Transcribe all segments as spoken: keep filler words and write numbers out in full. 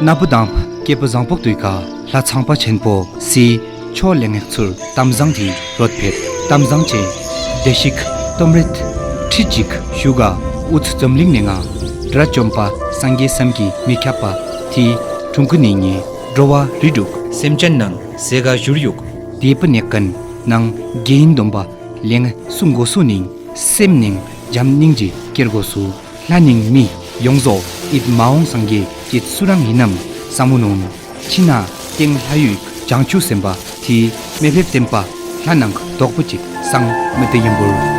ན་བུ་དང་སྐྱེས་བུ་བཟང་པོ་དུས་ཀ་ལྷ་ཚངས་པ་ཆེན་པོ་སི་ཆོས་ལེགས་ཚུལ་གཏམ་བཟང་དེ་རོད་ཕེབས། གཏམ་བཟང་ཆེ་བདེ་ཞིག་གཏོམ་རེད། ཁྲི་གཅིག་ཞུ་ག་ཨུ་ཚུ་འཛམ་གླིང་ནས་ང་དགྲ་བཅོམ་པ་སངས་རྒྱས་བསམ་གྱིས་མི་ཁྱབ་པ་དེ་འཁྲུངས་ཀུན་ནས་ངེ་འགྲོ་བ་རིགས་དྲུག་སེམས་ཅན་ནང་ཟེ་ག་བཞུར་ཡུག་དེ་པུ་ནས་ཀན་ནང་དགེ་ཡིན་སྡོམ་པ་ལེང་སུ་འགོ་སུ་ནིང་སེམས་ནིང་འཇམ་སྙིང་རྗེ་སྐྱེར་དགོས་སུ། ལྷ་ནིང་མི་ཡོངས་རྫོགས་ཨིད་མ་འོང་སངས་རྒྱས་ཀྱི་སུ་རང་ཡིན་ནམ་བསམ་མོ་ནོན། ཕྱི་ན་སྟེང་ལྷ་ཡུལ་བྱང་ཆུབ་སེམས་དཔའ་དེ་མེ་ཕེབས་བསྟན་པ་ལྷ་ནང་རྡོག་པོ་ཅིག་སང་མི་དེ་ཡིན་པོར།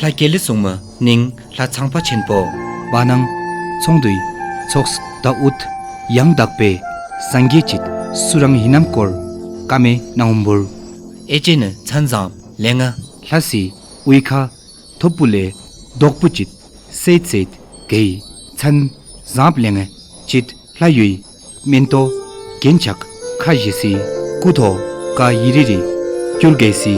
ལྷ་རྒྱལ་ལི་སྲུང་མ་ནིང་ལྷ་ཚངས་པ་ཆེན་པོ་བ་ནང་ཚོང་དུས་ཚོགས་ད་ཨུད་ཡང་དག་པའི་སངས་རྒྱས་ཅིག་སུ་རང་ཡིན་ནམ་སྐོར་ཀ་མེ་ནང་འབུར། ཨེ་ཅེ་ནི་མཚན་བཟང་ལེ་ང་ལྷ་སི་དབུས་ཁ་ཐོབ་བུ་ལས་རྡོག་པོ་ཅིག་སེད་སེད་གེའི་མཚན་བཟང་ལེ་ང་ཅིག་ལྷ་ཡོའི་མེན་ཏོ་རྒྱན་ཆགས་ཁ་ཞེ་སི་སྐུ་ཐོག་ཀ་ཡི་རི་རི་སྐྱུར་གེ་སི་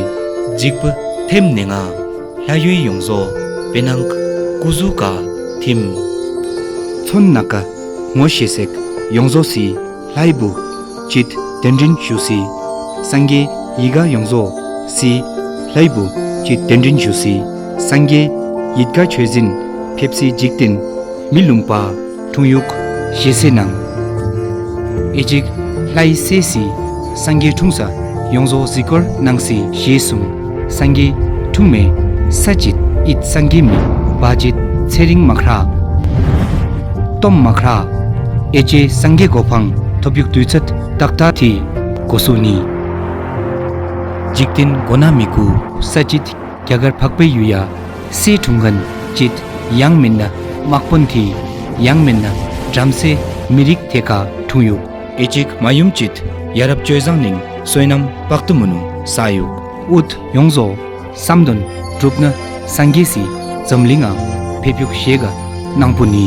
འཇིགས་པ་ཐེམ་ནེ་ང་ལྷ་ཡོའི་ཡོངས་རྫོགས་བེ་ནང་སྐུ་གཟུགས་ཀ་ཐིམ་ཚོན་ན་ཀ་ངོ་ཤེས་སེག་ཡོངས་རྫོགས་སི་ལྷའི་བུ་ཅིད་གདན་འདྲེན་ཞུ་སི། སངས་རྒྱས་ཡི་ག་ཡོངས་རྫོགས་སི་ལྷའི་བུ་ཅིད་གདན་འདྲེན་ཞུ་སི། སངས་རྒྱས་ཡིད་ཀ་ཆོས་འཛིན་ཕེབས་སི་འཇིག་རྟེན་མི་ལུང་པ་འཁྲུངས་ཡུག་ཞེ་སེ་ནང་། ཨེ་ཅིག་ལྷའི་སྲས་སི་སངས་རྒྱས་འཁྲུངས་ས་ཡོངས་རྫོགས་གཟིགས་སྐོར་གནང་སི་ཞེས་གསུངས། སངས་རྒྱས་འཁྲུངས་མེད་ས་ཅིད་ཨིད་སངས་རྒྱས་མི་བ་ཅིད་ཚེ་རིང་མ་ཁྲ། སྟོམ་མ་ཁྲ། ཨེ་ཅེ་སངས་རྒྱས་གོ་འཕང་ཐོབ་ཡུག་དུས་ཚོད་ཏག་ཏག་དེ་གོ་སུ་ནི། འཇིག་རྟེན་མགོ་ན་མི་གུ་ས་ཅིད་རྒྱ་གར་འཕགས་པའི་ཡུལ་ཡ་སེ་འཁྲུངས་ཁན་ཅིད་ཡང་མིན་ན་དམག་དཔོན་དེ་ཡང་མིན་ན་བྲམ་ཟེ་མི་རིགས་དེ་ཀ་འཁྲུངས་ཡུག་ཨེ་ཅིག་མ་ཡུམ་ཅིད་ཡ་རབས་སྤྱོད་བཟང་ནིང་བསོད་ནམས་དཔག་ཏུ་མི་ནུ་ས་ཡུག་ཨུད་ཡོངས་རྫོགས་བསམ་དོན་གྲུབ་ན་སངས་རྒྱས་སི་འཛམ་གླིང་ང་ཕེབས་ཡུག་ཞེ་ག་གནང་པོ་ནི།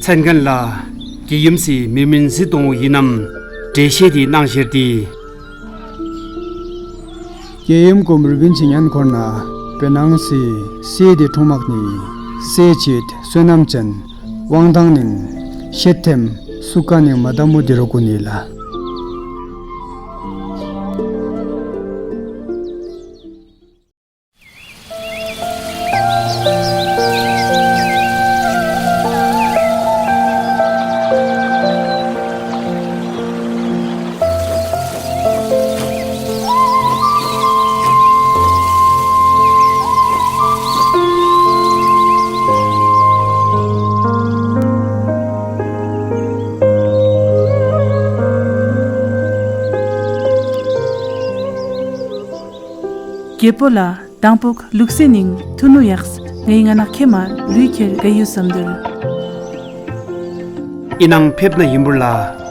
མཚན་མཁན་ལ་ རྒྱལ་ཡུམ་སི་མི་མིན་སི་དོང་ཡིན་ནམ། འགྲེལ་བཤད་དེ་གནང་ཤེར་ཏེ། རྒྱལ་ཡུམ་ཀོ་མུར་བིན་ཆི་ཉན་ཁོར་ན་པེ་ནང་སི་སེ་དེ་ཁྲུང་མག་ནི་སེ་ཆེད་བསོད་ནམས་ཅན་དབང་ཐང་ནིང་ཤེད་ཐེམ་སུ་ཀ་ནིང་མ་དམ་མོ་དི་རོ་ཀུ་ནི་ལ། རྒྱལ་པོ་ལ། དང་པོ་ལུག་སེ་ནིང་ཐུ་ནུ་ཡགས་ངའི་ང་ནག་ཁེ་མ་ལུས་ཁྱེར་ག་ཡུ་བསམ་དུར། ཨི་ནང་ཕེབས་ན་ཡིན་པུར་ལ།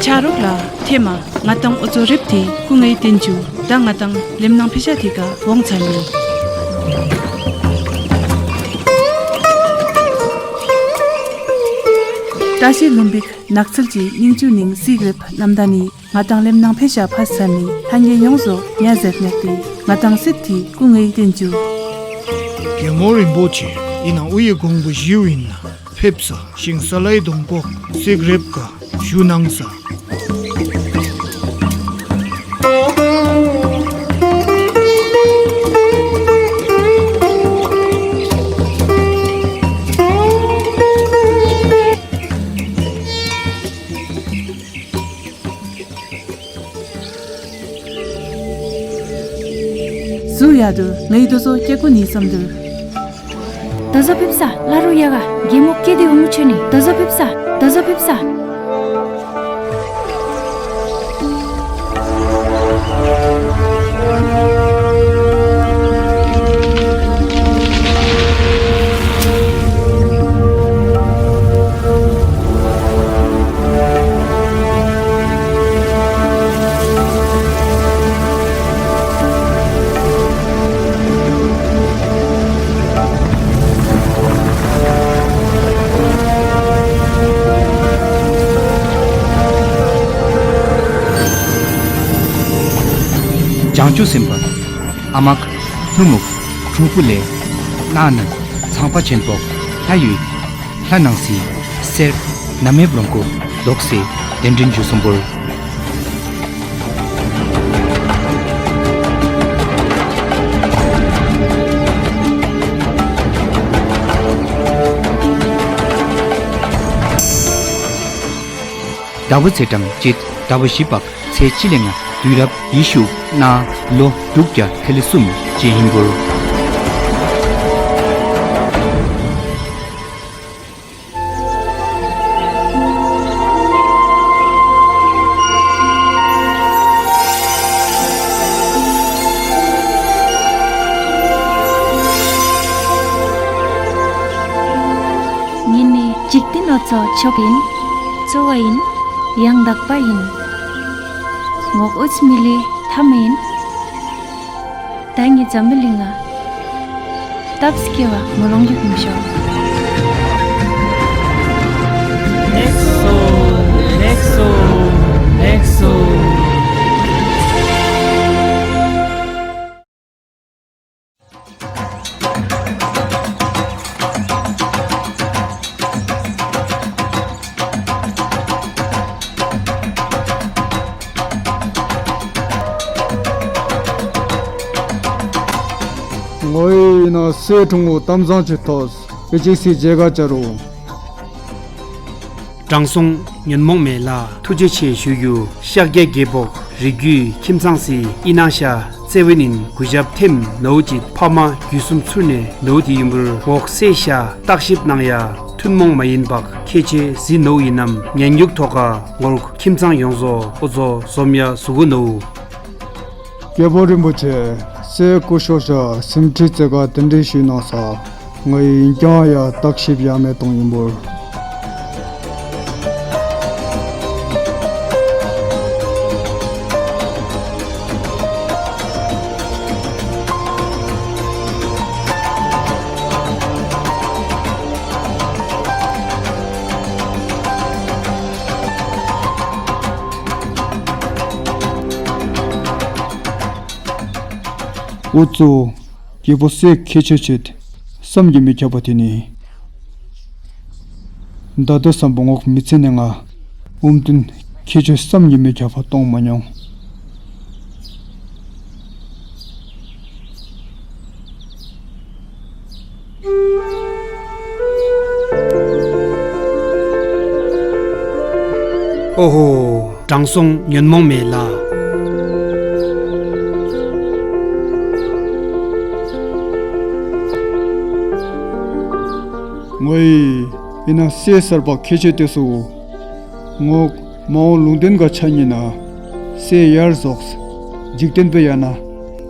ཆ་རོགས་ལ་ཐེ་མ། ང་དང་ཨོ་ཚོ་རེབ་ཐི་སྐུ་ངའི་བསྟན་བཅུ་ད་ང་དང་ལེམ་ནང་ཕེ་ཤ་ཐི་ཀ་བོང་ཚར་མི། ཏ་ཤི་ལུམ་བིག་ནགས་ཚལ་གྱི་སྙིང་བཅུད་ནིང་སི་ག་རེབ་རྣམ་ད་ནི་ང་དང་ལེམ་ནང་ཕེ་ཤ་ཕ་ས་མི་ལྷན་རྒྱས་ཡོངས་སུ་ཉ་ཟེར་ནེག་ཏི་ང་དང་སི་ཐི་སྐུ་ངའི་བསྟན་བཅུ། རྒྱལ་མོ་རིན་པོ་ཆེ་ཡིན་ན་ཨུ་ཡི་གོང་བུ་ཞིའུ་ཡིན་ན། ཕེབས་ས་ཤིང་ས་ལའི་གདོང་ཁོག་སི་ག་རེབ་ཀ་ཞུ་གནང་ས། སུ་ཡ་དུ་ངའི་དོ་ཟོ་སྐྱེ་ཀུ་ནི་བསམ་དུ། ད་ཟོ་ཕེབས་ས་ལ་རུ་ཡ་ག་རྒྱལ་མོ་སྐྱེ་དེ་འུ་མུ་ཆོས་ནི་ད་ཟོ་ཕེབས་ས་ད་ཟོ་ཕེབས་ས། བྱང་ཆུབ་སེམས་དཔའ་ཨ་མ་ལྷུ་མུག་ཁྲུང་པུ་ལེ་ན་ནི་ཚངས་པ་ཆེན་པོ་ལྷ་ཡུལ་ལྷ་ནང་སི་སེར་ན་མེ་བོང་ཀུ་ལོག་སེ་གདན་འདྲེན་ཞུ་སོང་པོར། ཟླ་བ་ཚེས་གྲངས་གཅིག་ཟླ་བ་བཞི་པ་ཚེས་གཅིག་ལས་ང་དུས་རབས་ཡེ་ཤུ་ན་ལོ་དྲུག་བརྒྱ་ཐེ་ལེ་གསུམ་ཅན་ཡིན་པོར། ཉིན་ནི་འཇིག་རྟེན་འོ་ཚོ་མཆོག་ཡིན། གཙོ་བོ་ཡིན། ཡང་དག་པ་ཡིན། ངོག་ཨུས་མི་ལི་ཐ་མ་ཡིན། ད་ངས་འཛམ་བུ་གླིང་ང་སྟབས་སྐྱེ་བ་མོ་ལོང་རྒྱུ་ཡིན་ཤོག Next show, next show, next show. ན་སྲས་དྲུང་པོ་གཏམ་བཟང་ཅིག་ཐོས། ཨི་ཅིག་སི་མཇལ་ཁ་བཅར་རོ། དྲང་སྲོང་ཉོན་མོངས་མེད་ལགས། ཐུགས་རྗེ་ཆེ་ཞུ་རྒྱུ། ཤཱཀྱ་རྒྱལ་པོ་རིགས་རྒྱུད་ཁྱིམ་ཚང་སི་ཨི་ནང་ཤ་ཚེ་བེ་ནིན་གུ་ཞབས་ཐེམ་ནོ་ཅིག་ཕ་མ་རྒྱུད་གསུམ་ཚུར་ནས་ནོ་དི་ཡིན་པུར་ངོག་སེ་ཤ་བརྟག་ཞིབ་གནང་ཡ་ཐུན་མོང་མ་ཡིན་པག་ཁྱེད་ཆེ་ཟི་ནོ་ཡིན་ནམ་ཉན་ཉུག་ཐོག་ག་ངོར་ཁྱིམ་ཚང་ཡོངས་སོ་ཨོ་ཚོ་ཟོམ་ཡ་སུ་གུ་ནོ། རྒྱལ་པོ་རིན་པོ་ཆེ། སྲས་སྐུ་ཤོག་ཤ་སེམས་ཁྲིད་རྩེ་ག་དེ་འདྲའི་ཞུས་གནང་ས། ང་ཡིན་ཀྱང་ཡ་བརྟག་ཞིབ་ཡ་མེད་གཏོང་ཡིན་པོར། འུ་ཚོ། རྒྱལ་པོ་སྲས་ཁྱེད་ཆོས་ཆེད་བསམ་གྱིས་མི་ཁྱབ་པ་དེ་ནི། ད་ལྟ་བསམ་པ་ངོག་མི་ཚེ་ནས་ང་ཨུམ་ཏུན་ཁྱེད་ཆོས་བསམ་གྱིས་མི་ཁྱབ་པ་གཏོང་མ་མྱོང་། ཨོ་ཧོ། དྲང་སྲོང་ཉོན་མོངས་མེད་ལགས། ངོ་ཡི་ཡིན་ན་སྲས་གསར་པ་ཁྱེད་ཆོས་དེ་སུ། ངོག་མ་འོངས་ལུང་བསྟན་ག་ཆ་ཉིན་ན། སྲས་ཡར་ཟོགས། འཇིག་རྟེན་པའི་ཡ་ན།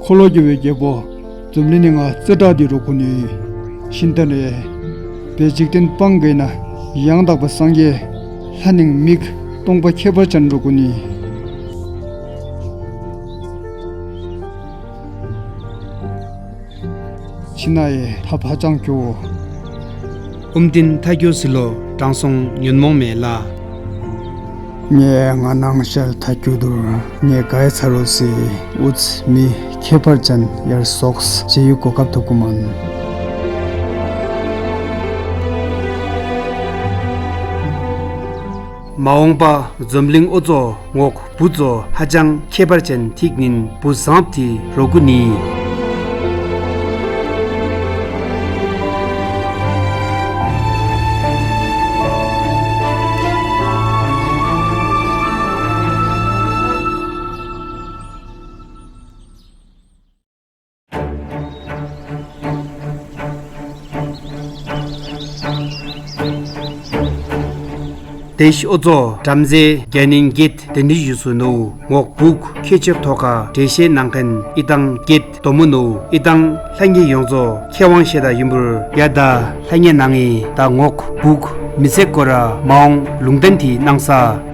འཁོར་ལོ་སྒྱུར་བའི་རྒྱལ་པོ། འཛམ་གླིང་ནི་ང་རྩེ་དྲག་འདི་རོ་ཀུ་ནི། ཤིན་ཏན་རེ། པའི་འཇིག་རྟེན་སྤང་གི་ན། ཡང་དག་པ་སངས་རྒྱས། ལྷ་ནིང་མིག་སྟོང་པ་ཁྱད་པར་ཅན་རོ་ཀུ་ནི། ཕྱི་ན་ཡེ་ཐབས་ཧ་ཅང་སྐྱོ་བོ། ཨུམ་ཏིན་ཐ་སྐྱོ་སི་ལོ་དྲང་སྲོང་ཉོན་མོངས་མེད་ལ། ངས་ང་ནང་ཤལ་ཐ་སྐྱོ་དུར་ངས་གའི་ཚ་རོ་སི་ཨུ་ཚི་མི་ཁྱད་པར་ཅན་ཡར་སོགས་ཇེ་ཡུ་གོ་སྐབས་ཐུབ་ཀུ་མོན། མ་འོངས་པ་འཛམ་གླིང་ཨོ་ཙོ་ངོག་བུ་ཙོ་ཧ་ཅང་ཁྱད་པར་ཅན་ཐིག་ཉིན་བུ་བཟང་ཐི་རོ་ཀུ་ནི། དེ་ཤི་ཨོ་ཙོ་བྲམ་ཟེ་རྒྱ་ནིང་གེད་དེ་འདྲི་ཞུ་སུ་ནོ་ངོག་བུག་ཁྱེད་ཆོས་ཐོག་ཁ་འགྲེལ་བཤད་གནང་མཁན་ཨི་ཏང་གེད་དོ་མོ་ནོ་ཨི་ཏང་ལྷ་ཉེ་ཡོངས་རྫོགས་ཁྱེད་དབང་བཤད་ད་ཡིན་པུར་ཡ་ད་ལྷ་ཉེ་ནང་ངི་ད་ངོག་བུག་མི་ཚེ་སྐོར་ར་མ་འོང་ལུང་བསྟན་དེ་གནང་ས།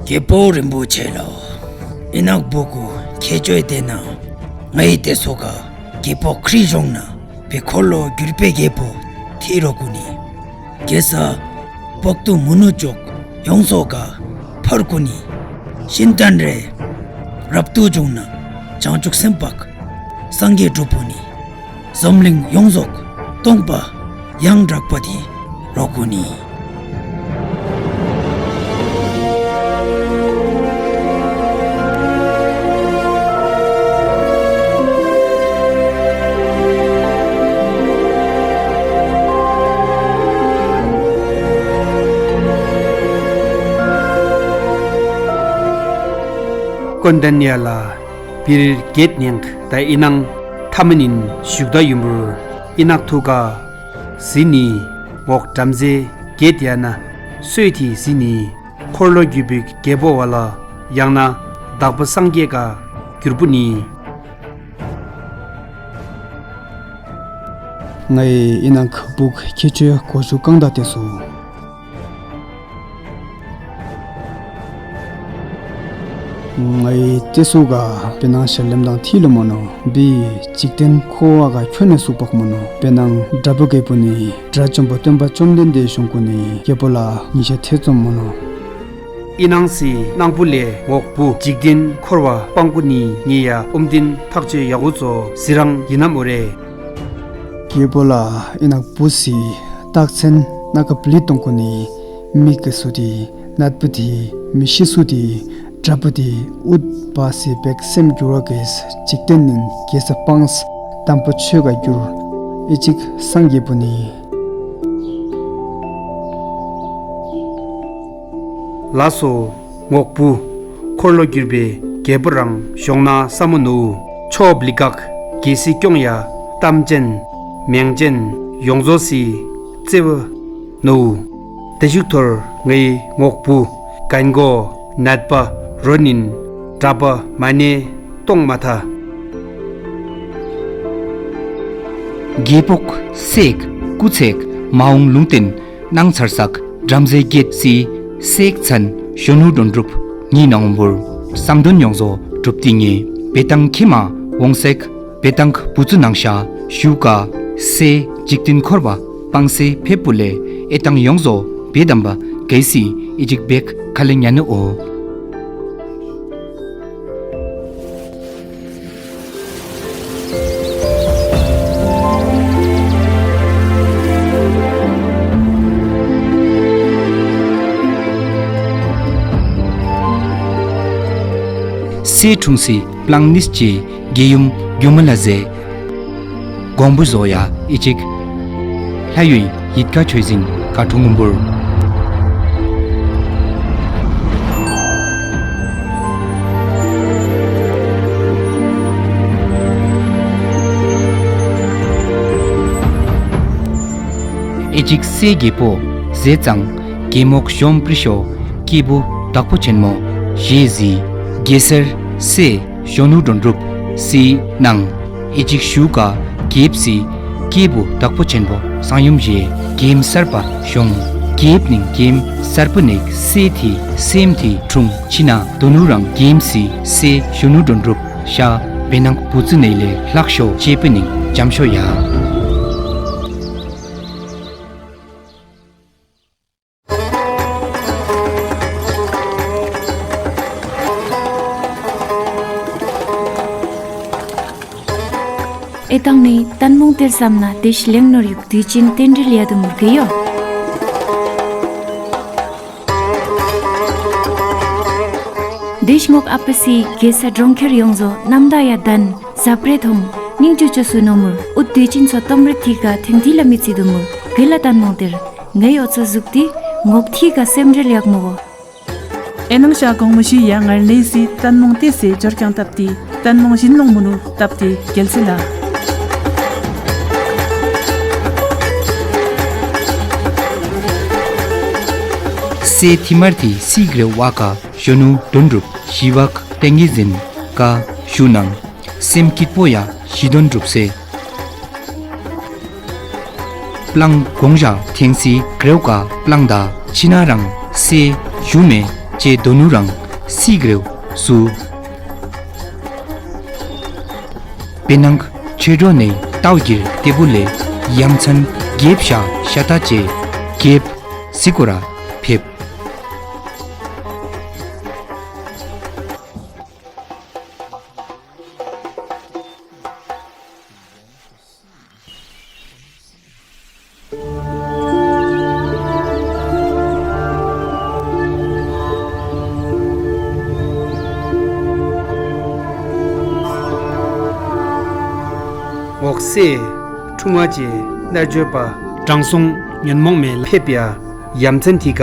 རྒྱལ་པོ་རིན་པོ་ཆེ་ལོ། ཨི་ནག་བུ་གུ་ཁྱེད་ཅོའི་དེ་ན་ང་ཡི་དེ་སོ་ག་རྒྱལ་པོ་ཁྲི་གཞུང་ན་བི་འཁོར་ལོ་བསྒྱུར་པའི་རྒྱལ་པོ་ཐི་རོ་ཀུ་ནི། རྒྱལ་ས་པོག་ཏུ་མུ་ནུ་ཅོག་ཡོངས་སོ་ག་ཕར་ཀུ་ནི། ཤིན་ཏན་རེ་རབ་ཏུ་བྱུང་ན་བྱང་ཆུབ་སེམས་དཔའ་སངས་རྒྱས་གྲུབ་པོ་ནི། འཛམ་གླིང་ཡོངས་རྫོགས་སྟོང་པ་ཡང་དྲག་པ་དེ་རོ་ཀུ་ནི། ཀོན་ཏན་ཡ་ལ་བིར་གེད་ཉེང་ད་ཨི་ནང་ཐ་མ་ནིན་བཞུགས་ད་ཡུམ་རུ་ཨི་ནག་ཐུ་ག་ཟི་ནི་ངོག་བྲམ་ཟེ་གེད་ཡ་ན་སོས་ཐི་ཟི་ནི་འཁོར་ལོ་བརྒྱུད་པའི་རྒྱལ་པོ་བ་ལ་ཡང་ན་བདག་པོ་སངས་རྒྱས་ཀ་གྱུར་པུ་ནི། ང་ཡི་ཨི་ནང་ཁ་བུག་ཁྱེད་ཆོས་གོ་ཞུ་གང་ད་དེ་སུ། ང་ཡི་ཏེ་སུ་ག་པེ་ནང་ཤ་ལེམ་དང་ཐི་ལོ་མོ་ནོ་བི་འཇིག་རྟེན་ཁོ་བ་ག་ཁྱོད་ནས་སུ་པག་མོ་ནོ་པེ་ནང་དྲ་བུ་གེ་པུ་ནི་དྲ་བཅོམ་པ་སྟོན་པ་བཅོམ་ལྡན་འདས་གཞུང་ཀུ་ནི་རྒྱལ་པོ་ལ་ཉི་ཤ་ཐེ་ཙོམ་མོ་ནོ། ཨི་ནང་སི་ནང་བུ་ལས་ངོག་བུ་འཇིག་རྟེན་འཁོར་བ་སྤང་བུ་ནི་ཉེ་ཡ་ཨུམ་དིན་ཐག་ཆོད་ཡག་གུ་ཚོ་ཟི་རང་ཡིན་ནམ་འོ་རེ། རྒྱལ་པོ་ལ་ཨི་ནག་བུ་སི་རྟགས་མཚན་སྣ་ཁ་བླི་གཏོང་གོ་ནི་མི་གི་སུ་དི་ནད་བུ་དི་མི་ཤི་སུ་དི་དྲ་བུ་དི་ཨུད་པ་སི་བེག་སེམས་འགྱུར་བ་གེས་འཇིག་རྟེན་ནིན་གེ་ས་སྤངས་དམ་པོ་ཆོས་ག་འགྱུར་ཨི་ཅིག་སངས་རྒྱས་པོ་ནི། ལ་སོ། ངོག་བུ། འཁོར་ལོ་བསྒྱུར་བའི་རྒྱལ་པོ་རང་ཞོང་ན་ས་མོ་ནུ། ཆོ་བླི་གག་རྒྱལ་སྲིད་སྐྱོང་ཡ་གཏམ་ཅན། མེང་ཅན། ཡོངས་རྫོགས་སི་རྩེ་བ་ནུ། དེ་ཞུགས་ཐོར་ངའི་ངོག་བུ། གན་གོ་ནད་པ་རོ་ནིན་གྲྭ་པ་མ་ནེ་གཏོང་མ་ཐ། རྒྱལ་པོག་སེག་སྐུ་ཚེག་མ་འོང་ལུང་བསྟན། སྣང་ཚར་སག་བྲམ་ཟེ་བརྒྱད་སི་སེག་མཚན་གཞོན་ནུ་འགྲོན་གྲུབ་ཉི་ནང་འབུར་བསམ་དོན་ཡོངས་རྫོགས་གྲུབ་ཏི་ངེ་བེ་ཏང་ཁྱི་མ་འོང་སེག་བེ་ཏང་བུ་ཚུ་ནང་ཤ་ཞུ་ཀ་སེ་འཇིག་རྟེན་འཁོར་བ་སྤང་སེ་ཕེབས་པུ་ལེ་ཨེ་ཏང་ཡོངས་རྫོགས་བེ་དམ་པ་གེ་སི་ཨི་ཅིག་བེག་ཁ་ལེ་ཉན་ནི་ཨོ། སེ་འཁྲུངས་སི་པླང་ནིས་ཅི་དགེ་ཡུམ་རྒྱུ་མ་ལ་ཟེ། དགོང་བུ་བཟོ་ཡ་ཨི་ཅིག་ལྷ་ཡུལ་ཡིད་ཀ་ཆོས་འཛིན་ཀ་གྲུང་འབུར། ཨེ་ཅིག་སེ་རྒྱལ་པོ་ཟེ་ཙང་རྒྱལ་མོག་ཤོམ་པྲི་ཤོ་སྐྱེས་བུ་དྭགས་པོ་ཆེན་མོ་ཞེས་ཟི་རྒྱལ་སར་སེ་གཞོན་ནུ་འགྲོན་གྲུབ་སི་ནང་ཨེ་ཅིག་ཞུ་ཀ་རྒྱལ་སི་སྐྱེས་བུ་དྭགས་པོ་ཆེན་པོ་གསང་ཡུམ་ཞེས་རྒྱལ་གསར་པ་ཤོང་རྒྱལ་ནིང་རྒྱལ་གསར་པ་ནེག་སེ་ཐི་སེམ་ཐི་འཁྲུངས་ཕྱི་ན་དོ་ནུ་རང་རྒྱལ་སི་སེ་གཞོན་ནུ་འགྲོན་གྲུབ་ཤ་བེ་ནང་བུ་ཙི་ནེ་ལེ་ལྷག་ཤོ་ཅེ་པི་ནིང་འཇམ་ཤོ་ཡ། ཨེ་ཏང་ནི་ཏན་མོང་ཏེར་བསམ་ན་དེ་ཤི་ལེང་ནོར་ཡུག་དུས་ཅིན་ཏེན་དྲི་ལི་ཡ་དུ་མུར་གེ་ཡོ། དེ་ཤི་མོག་ཨ་པ་སི་གེ་ས་གྲོང་ཁྱེར་ཡོངས་རྫོགས་ནམ་ད་ཡ་དན་ཟབ་རེ་ཐོང་སྙིང་ཅུ་ཅུ་སུ་ནོ་མུར་ཨུ་དུས་ཅིན་ཚོ་ཏོམ་རི་ཐི་ག་ཐེང་ཐི་ལ་མི་ཚི་དུ་མུར་གེ་ལ་ཏན་མོང་ཏེར་ངའི་ཨོ་ཚོ་ཟུག་ཏི་ངོག་ཐི་ག་སེམས་འདྲེལ་ཡག་མོ་གོ། ཨེ་ནང་ཤ་གོང་མི་ཤི་ཡ་ངར་ནེ་སི་ཏན་མོང་ཏེ་སེ་འབྱོར་ཀྱང་སྟབས་ཏེ་ཏན་མོང་བཞིན་ལོང་མུ་ནུ་སྟབས་ཏེ་རྒྱལ་སྲིད་ལ། སེ་ཐི་མར་ཐི་སི་གྲེ་ཝ་ཀ་གཞོན་ནུ་དོན་གྲུབ་ཞི་བག་ཏེང་གི་ཟིན་ཀ་ཞུ་ནང་སེམས་སྐྱིད་པོ་ཡ་ཞི་དོན་གྲུབ་སེ། པླང་དགོང་ཞག་ཐེང་སི་གྲེའུ་ཀ་པླང་ད་ཕྱི་ན་རང་སེ་ཞུ་མེ་ཅེ་དོ་ནུ་རང་སི་གྲེའུ་སུ། པེ་ནང་ཆོས་གྲོ་ནེ་ཏའོ་གིར་ཏེ་བུ་ལེ་ཡ་མཚན་རྒྱེབ་ཤ་ཤ་ཏ་ཅེ་རྒྱེབ་སི་ཀོ་ར་ཕེབ། ངོག་སེ་འཁྲུངས་མ་ཅེ་རྣལ་འབྱོར་པ་དྲང་སྲོང་ཉོན་མོངས་མེད་ལ་ཕེབས་ཡ་ཡ་མཚན་ཐི་ག་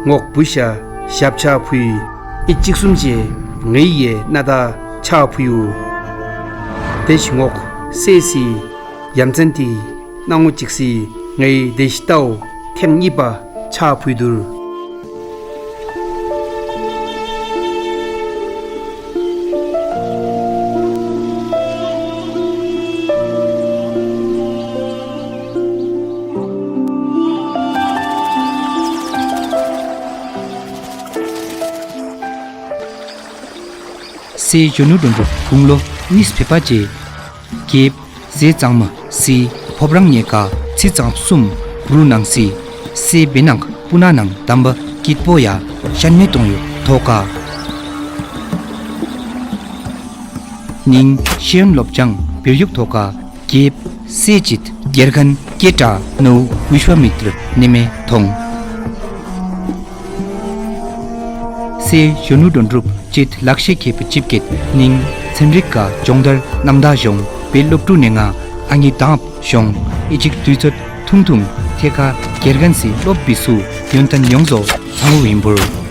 ངོག་བུ་ཤ་ཞབས་ཆ་ཕུལ་ཨི་གཅིག་གསུམ་ཅེ་ངའི་ཡེ་སྣ་ད་ཆ་ཕུལ་ཡུ། དེ་ཤི་ངོག་སེ་སི་ཡ་མཚན་ཐི་སྣང་ངོ་གཅིག་སི་ངའི་དེ་ཤི་ཏའོ་ཐེངས་གཉིས་པ་ཆ་ཕུལ་དུར། སེ་གཞོན་ནུ་འགྲོ་འགྲོ་དགུང་ལོ་གཉིས་ཕེབས་པ་ཅེ། རྒྱལ་ཟས་གཙང་མ་སི་ཕོབ་རང་ཉེ་ཀ་ཚི་གཙང་གསུམ་རུ་ནང་སི་སེ་བེ་ནང་སྤུ་ན་ནང་དམ་པ་སྐྱིད་པོ་ཡ་ཤན་མེ་གཏོང་ཡོད་ ཐོག་ཁ། ནིང་ཤེས་ཡོན་སློབ་སྦྱོང་བེད་ཡུག་ཐོག་ཁ་རྒྱལ་སྲས་ཅིད་རྒྱལ་ཁན་སྐད་གྲགས་ནོ་བིཤ་བ་མི་ཏྲ་ནི་མེ་ཐོང་། སྲས་གཞོན་ནུ་དོན་གྲུབ་ཅིད་ལག་ཤེས་མཁས་པའི་ཅིབ་ཀེད་ནིང་ཚན་རིག་ག་སྦྱོང་བརྡར་རྣམ་དག་གཞོང་པའི་སློབ་ཕྲུག་ནས་ང་ཨ་ནི་དང་གཞོང་ཨི་ཅིག་དུས་ཚོད་ཐུང་ཐུང་ཐེ་ཁ་རྒྱལ་ཁན་སི་སློབ་བི་སུ་ཡོན་ཏན་ཡོངས་རྫོགས་ཚང་བོ་ཡིན་པུར།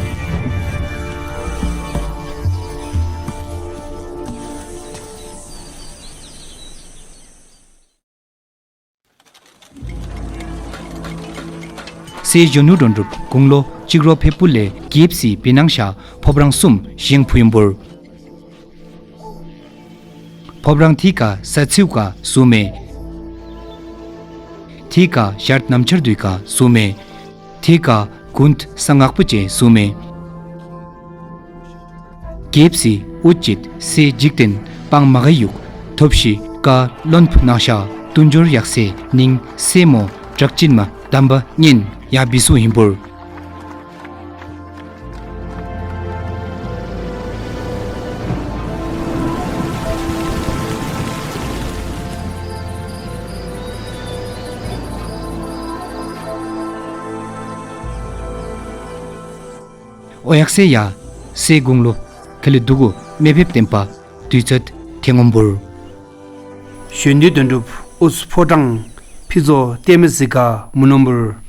སྲས་གཞོན་ནུ་དོན་གྲུབ་དགུང་ལོ་གཅིག་རོ་ཕེབས་པུ་ལས་རྒྱལ་སྲས་བི་ནང་ཤ་ཕོབ་རང་གསུམ་བཞེངས་ཕུ་ཡིན་པུར། ཕོབ་རང་ཐི་ཀ་ས་ཚིའུ་ཀ་སུ་མེ། ཐི་ཀ་ཞར་ནམ་ཆར་དུས་ཀ་སུ་མེ། ཐི་ཀ་གུན་ས་ངག་པུ་ཅེ་སུ་མེ། རྒྱལ་སྲས་ཨུ་ཅིད་སྲས་འཇིག་རྟེན་སྤང་མ་ག་ཡུག་ཐོབ་ཤི་ཀ་བློན་ཕུ་ནང་ཤ་དུན་འབྱོར་ཡག་སེ་ནིང་སྲས་མོ་གྲགས་ཅན་མ་དམ་པ་གཉན་ཡ་བི་སུ་ཡིན་པུར། ཨོ་ཡག་སེ་ཡ་སྲས་དགུང་ལོ་ཁ་ལི་དུ་གུ་མེ་ཕེབས་བསྟན་པ་དུས་ཚོད་ཐེ་ངོམ་པུར། གཞོན་དུས་དོན་གྲུབ་ཨུས་ཕོ་བྲང་ཕི་ཛོ་ཏེ་མི་ཟི་ཀ་མུ་ནོམ་པུར།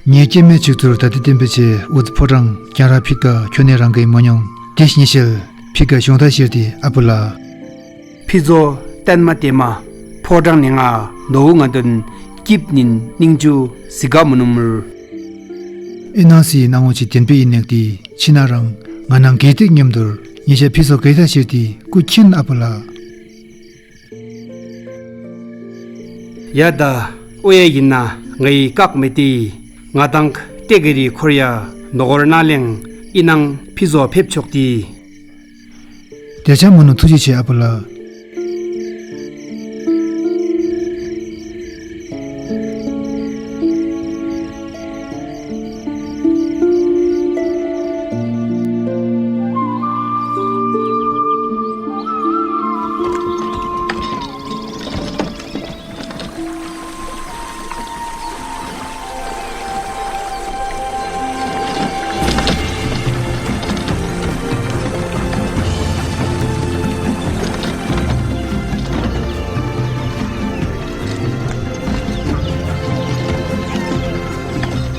ངའི་སྐྱེ་དམན་ཆིག་ཐུར་ད་ལྟ་བསྟན་པའི་ཆེ་འུ་ཕོ་བྲང་རྒྱང་ར་ཕི་ཀ་ཁྱོད་ནས་རང་གི་མ་མྱོང་དེ་ཉི་ཤེལ་ཕི་ཀ་གཞུང་ཐ་ཤེར་ཏེ་ཨ་པུ་ལ། ཕི་ཛོ་བསྟན་མ་བསྟན་མ་ཕོ་བྲང་ནས་ང་ནོ་བུ་ང་དོན་སྐྱིབ་ནིན་སྙིང་ཆུ་ཟི་ག་མུ་ནུ་མུར། ཨེ་ནང་སི་ནང་ངོ་ཆི་བདེན་པའི་ཡིན་ནག་དེ་ཕྱི་ན་རང་ང་ནང་གེ་ཏིག་མཉམ་དུར་ཉེ་ཤ་ཕི་ཛོ་གེ་ཐ་ཤེར་ཏེ་ཀུ་ཁྱིན་ཨ་པུ་ལ། ཡ་ད་ཨོ་ཡ་ཡིན་ན་ངའི་བཀག་མེད་དེ་ང་དང་ཏེ་གེ་རི་ཁོར་ཡ་ནོ་གོར་ན་ལེང་ཨི་ནང་ཕི་ཛོ་ཕེབས་ཆོག་དེ། དེ་ཆ་མོ་ནུ་ཐུགས་རྗེ་ཆེ་ཨ་པུ་ལ།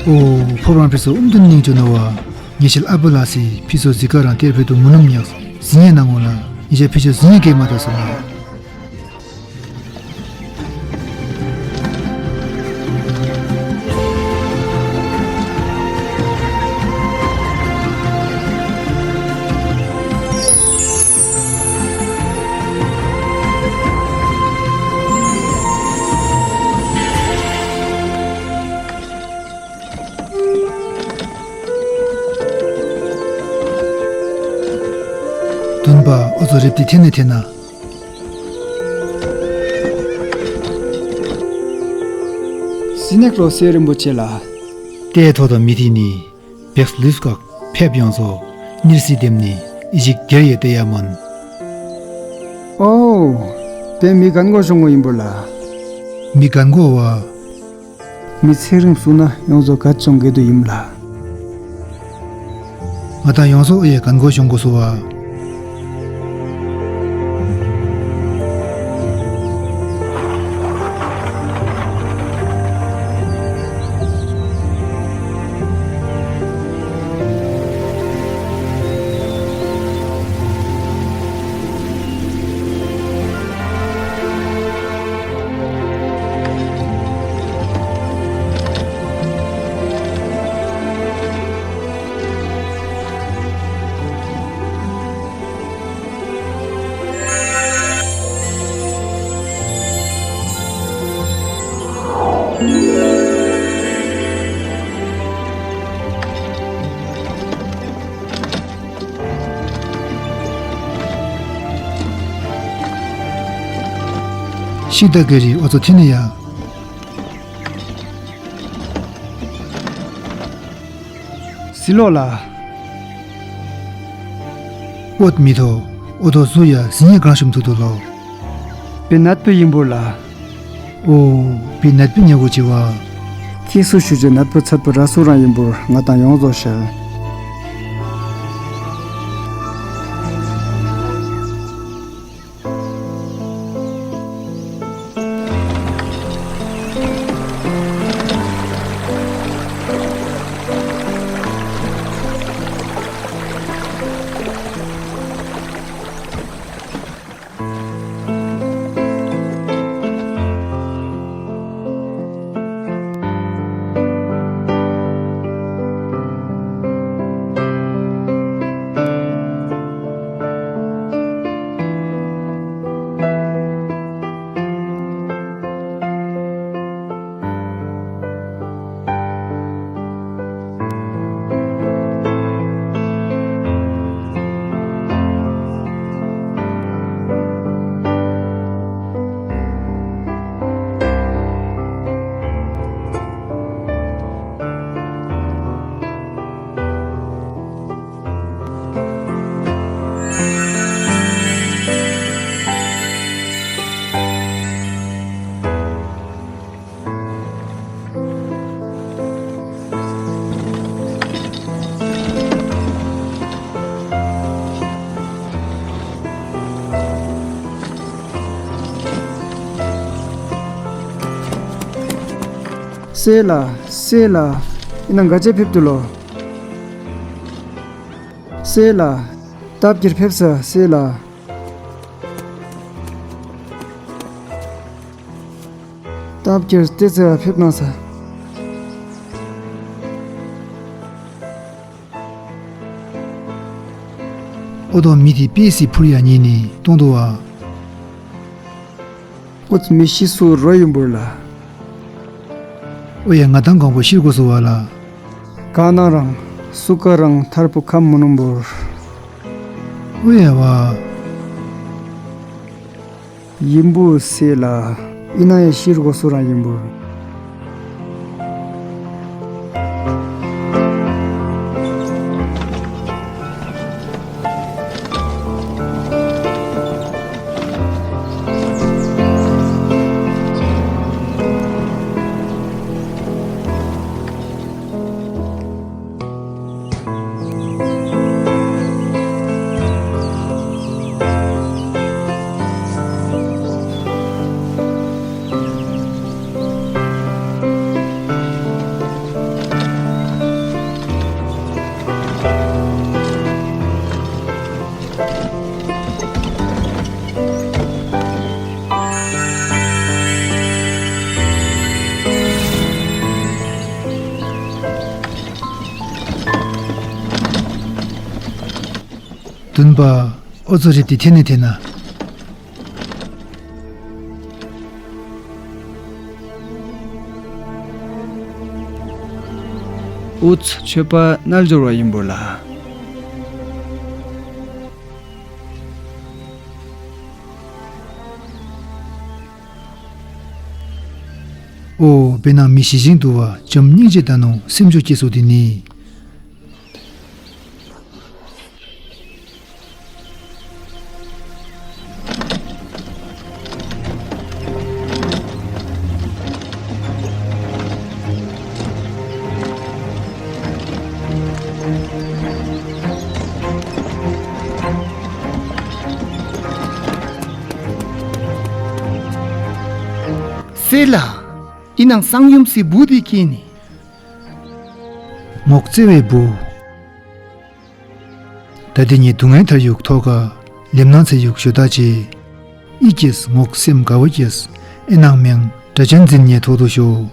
ཨོ། ཕོ་བྲང་ཕི་སོ་ཨུམ་དུན་ནིང་ཅོ་ནོ་བ། ཉེ་ཤལ་ཨ་པུ་ལ་སི་ཕི་སོ་ཟི་ཀ་རང་ཏེར་ཕེ་ཏུ་མུ་ནུམ་ཉག་ཟི་ཉེ་ནང་ངོ་ལ། ཉེ་ཤལ་ཕི་སོ་ཟི་ཉེ་གེ་མ་ད་སོ་ལ། སྟོན་པ་ཨོ་ཙོ་རེབ་ཏི་ཐེ་ནེ་ཐེ་ན། སི་ནེག་ལོ་སེ་རིན་པོ་ཆེ་ལ། ཏེ་ཐོ་དོ་མི་ཐི་ནི་བེགས་ལུས་ཀག་ཕེབས་ཡོང་ཚོ་གཉེར་སྲིད་དེམ་ནི་ཨི་ཞིག་དེར་ཡོད་དེ་ཡ་མོན། ཨོ། དེ་མི་གན་གོ་ཤོང་གོ་ཡིན་པོ་ལ། མི་གན་གོ་བ། མི་ཚེ་རིང་སུ་ན་ཡོངས་སུ་ག་ཅོང་གེ་དུ་ཡིན་ལ། ང་དང་ཡོངས་སུ་ཨེ་གན་གོ་ཤོང་གོ་སུ་བ། ཤི་ད་གེ་རི་ཨོ་ཚོ་ཐི་ནི་ཡ། སི་ལོ་ལ། ཨོ་མི་ཐོ། ཨོ་ཐོ་སུ་ཡ་སི་ཉི་གང་ཤུམ་ཐུ་ཐུ་ལོ། པི་ནད་པི་ཡིན་པོ་ལ། ཨོ། པི་ནད་པི་ཉེ་གོ་ཅི་བ། ཁྱེད་སུ་ཞུ་ཅེ་ནད་པི་ཚད་པི་ར་སུ་རང་ཡིན་པོ་ང་དང་ཡོང་བཟོ་ཤལ། སེ་ལ། སེ་ལ། ཨི་ན་ག་ཅེ་ཕེབས་ཏུ་ལོ། སེ་ལ། སྟབས་ཀྱིར་ཕེབས་ས་སེ་ལ། སྟབས་ཀྱིར་ཏེ་ཙེ་བ་ཕེབས་གནང་ས། ཨོ་དོ་མི་དེ་པེ་སི་ཕུར་ཡ་ཉེ་ནི་གཏོང་དུ་བ། ཨོ་ཙི་མི་ཤི་སུ་རོ་ཡིན་པོར་ལ། ཨོ་ཡ་ང་དང་གང་པོ་ཤི་དགོས་སུ་བ་ལ། ག་ན་རང་སུ་ཀ་རང་ཐར་པོ་ཁམ་མུ་ནུམ་པོར། ཨོ་ཡ་བ། ཡིན་པོ་སེ་ལ། ཨི་ན་ཡ་ཤིར་གོ་སོ་རང་ཡིན་པོ། བདུན་པ། ཨོ་ཙོ་རི་ཏི་ཐེ་ནེ་ཐེ་ན། ཨུ་ཚ་ཆོས་པ་རྣལ་འབྱོར་བ་ཡིན་པོ་ལ། ཨོ། བེ་ནང་མི་ཤི་ཞིང་དུ་བ་བྱམས་སྙིང་རྗེ་དང་ནོ་སེམས་མཆོག་སྐྱེ་སོ་དེ་ནི། སེ་ལ། ཨི་ནང་གསང་ཡུམ་སི་བུ་དི་ཁྱེད་ནི། ངོག་བརྩེ་བའི་བུ། ད་དེ་ཉིད་སྡུག་བསྔལ་མཐར་ཡུག་ཐོག་ག་ལེམ་ནང་ཚེ་ཡུག་ཞུ་ད་ཅེ། ཨི་ཀྱེས་ངོག་སེམས་དགའ་བོ་ཀྱེས་ཨེ་ནང་མེང་དྲ་ཅན་འཛིན་ཉེ་ཐོག་ཏུ་ཞུ།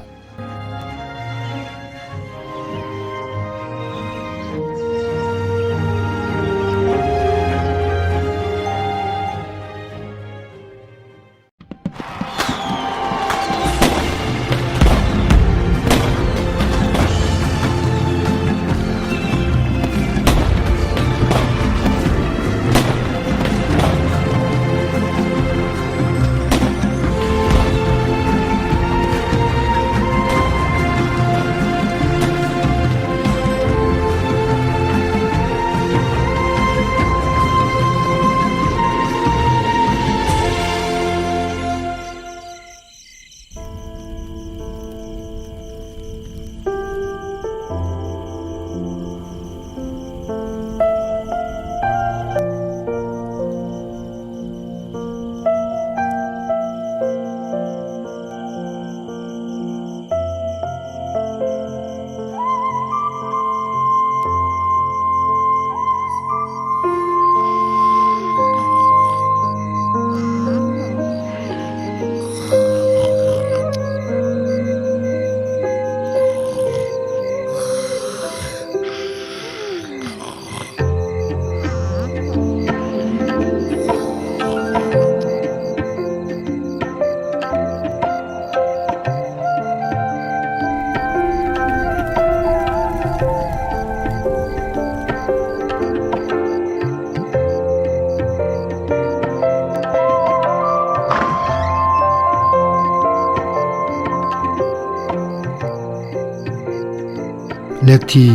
ལེགས་ཐི།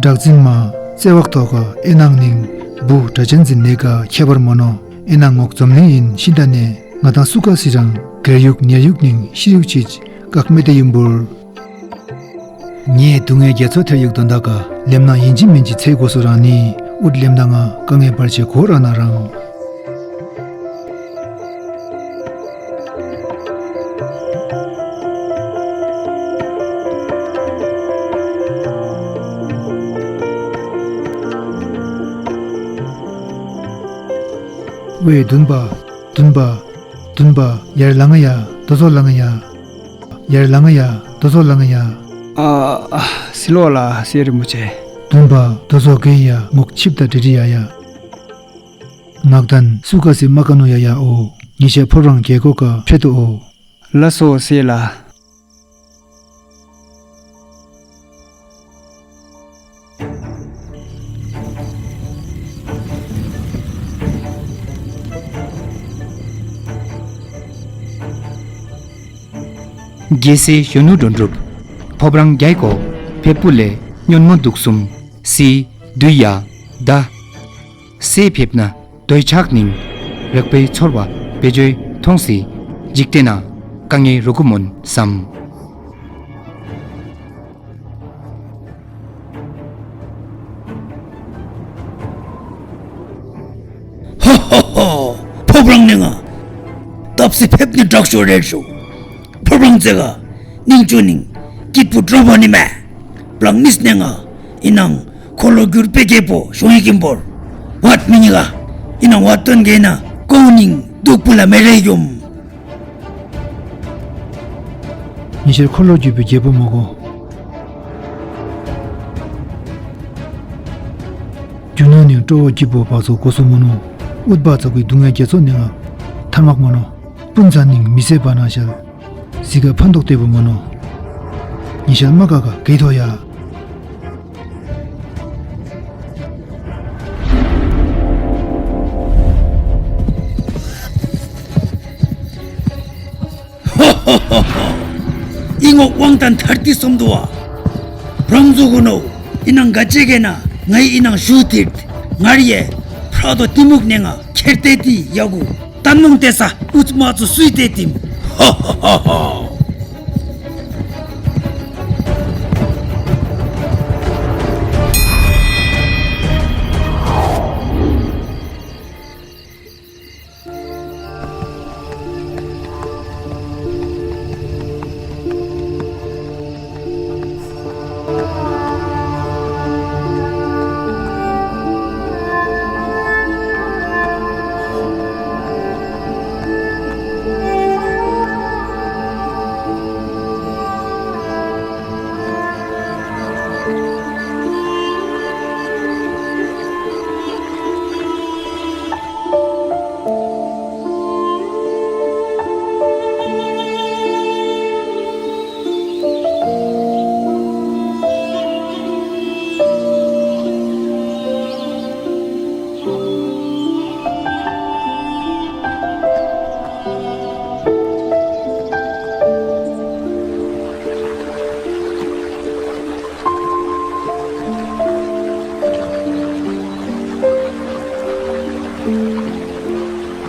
སྦྲག་འཛིན་མ། བརྩེ་བག་ཐོག་ག་ཨེ་ནང་ནིང་བུ་དྲ་ཅན་འཛིན་ལས་ཀ་ཁྱད་པར་མོ་ནོ། ཨེ་ནང་ངོག་འཛམ་གླིང་ཡིན་ཤིན་ད་ནས་ང་དང་སུ་ཀ་སི་རང་གལ་ཡུག་ཉེར་ཡུག་ནིང་ཤི་ཡུག་ཅིག་བཀག་མེད་དེ་ཡིན་བུར། ངས་དུ་ངའི་རྒྱ་མཚོ་ཐེར་ཡུག་དོན་དག་ག་ལེམ་ན་ཡིན་གཅིག་མིན་གཅིག་ཚེ་དགོས་སུ་རང་ནི་ཨུད་ལེམ་ན་ང་དཀའ་ངལ་བར་ཆད་གོ་ར་ན་རང་། ཝེ་བདུན་པ། བདུན་པ། བདུན་པ། ཡར་ལང་ང་ཡ། དོ་ཚོ་ལང་ང་ཡ། ཡར་ལང་ང་ཡ། དོ་ཚོ་ལང་ང་ཡ། ཨ། ཨ། སི་ལོ་ལ་སེ་རི་མོ་ཆེ། བདུན་པ། དོ་ཚོ་གེ་ཡ་ངོག་ཆིབ་ད་དྲི་དྲི་ཡ་ཡ། ནག་ཏན་སུ་ཀ་སི་མ་ཀ་ནོ་ཡ་ཡ་ཨོ། ཉི་ཤ་ཕོ་རང་རྒྱལ་གོ་ཀ་ཕེ་ཏོ་ཨོ། ལ་སོ་སེ་ལ། རྒྱལ་སྲས་གཞོན་ནུ་འགྲོ་འགྲུབ། ཕོབ་རང་རྒྱལ་གོ་ཕེབས་པུ་ལས་སྨྱོན་མོ་འདུག་གསུམ། སི་དུ་ཡ་ད། སེ་ཕེབས་ན་དོའི་ཕྱག་ནིང་། རག་པའི་ཚོར་བ་བེ་ཇོའི་མཐོང་སི། འཇིག་རྟེན་ན་དཀའ་ངལ་རུ་གུ་མོན་བསམ། ཧོ་ཧོ་ཧོ། ཕོབ་རང་ནས་ང་ཏབ་སི་ཕེབས་ནི་དྲག་ཤོ་རེད་ཤོ། ཕོབ་རང་ཙེ་ག་ནིང་ཅོ་ནིང་སྐྱིད་པོ་འགྲོ་བ་ནི་མེ། བླང་ནིས་ནས་ང་ཨི་ནང་འཁོར་ལོ་བསྒྱུར་པའི་རྒྱལ་པོ་ཤོང་ཡི་གིན་བོར། བད་མི་ཉི་ག་ཨི་ནང་བད་དོན་གེ་ན་ཀོ་ནིང་སྡུག་པོ་ལ་མེ་རེ་ཡོམ། ཉི་ཤར་འཁོར་ལོ་བསྒྱུར་བའི་རྒྱལ་པོ་མོ་གོ། རྒྱུ་ནོར་ནི་སྤྲོ་བོ་སྐྱིད་པོ་བག་ཚོ་གོ་སོ་མོ་ནོ། ཨུཏ་བག་ཚོ་གི་སྡུག་བསྔལ་རྒྱ་མཚོ་ནི་ང་ཐར་མག་མོ་ནོ། སྤུན་ཚ་ནིང་མི་སེ་བ་ན་ཤལ། སི་ག་ཕན་ཐོགས་ལྟེ་བུ་མོ་ནོ། ཉི་ཤར་མ་ཀ་ཀ་གེ་ཐོ་ཡ། ཧོ་ཧོ་ཧོ་ཧོ། ཨི་ངོ་དབང་དང་ཐར་ཏི་སོམ་དུ་བ། རང་ཚོ་གུ་ནོ། ཨི་ནང་ག་ཅེ་གེ་ན་ང་ཨི་ནང་ཞུ་ཏིར། ང་རི་ཡེ་ཕྲག་དོ་ཏི་མུག་ནེ་ང་ཁྱེར་ཏེ་ཏི་ཡ་གུ། ཏན་ནོང་ཏེ་ས་ཨུ་ཙི་མ་ཙུ་སུའི་ཏེ་ཏིམ། ཧོ་ཧོ་ཧོ་ཧོ།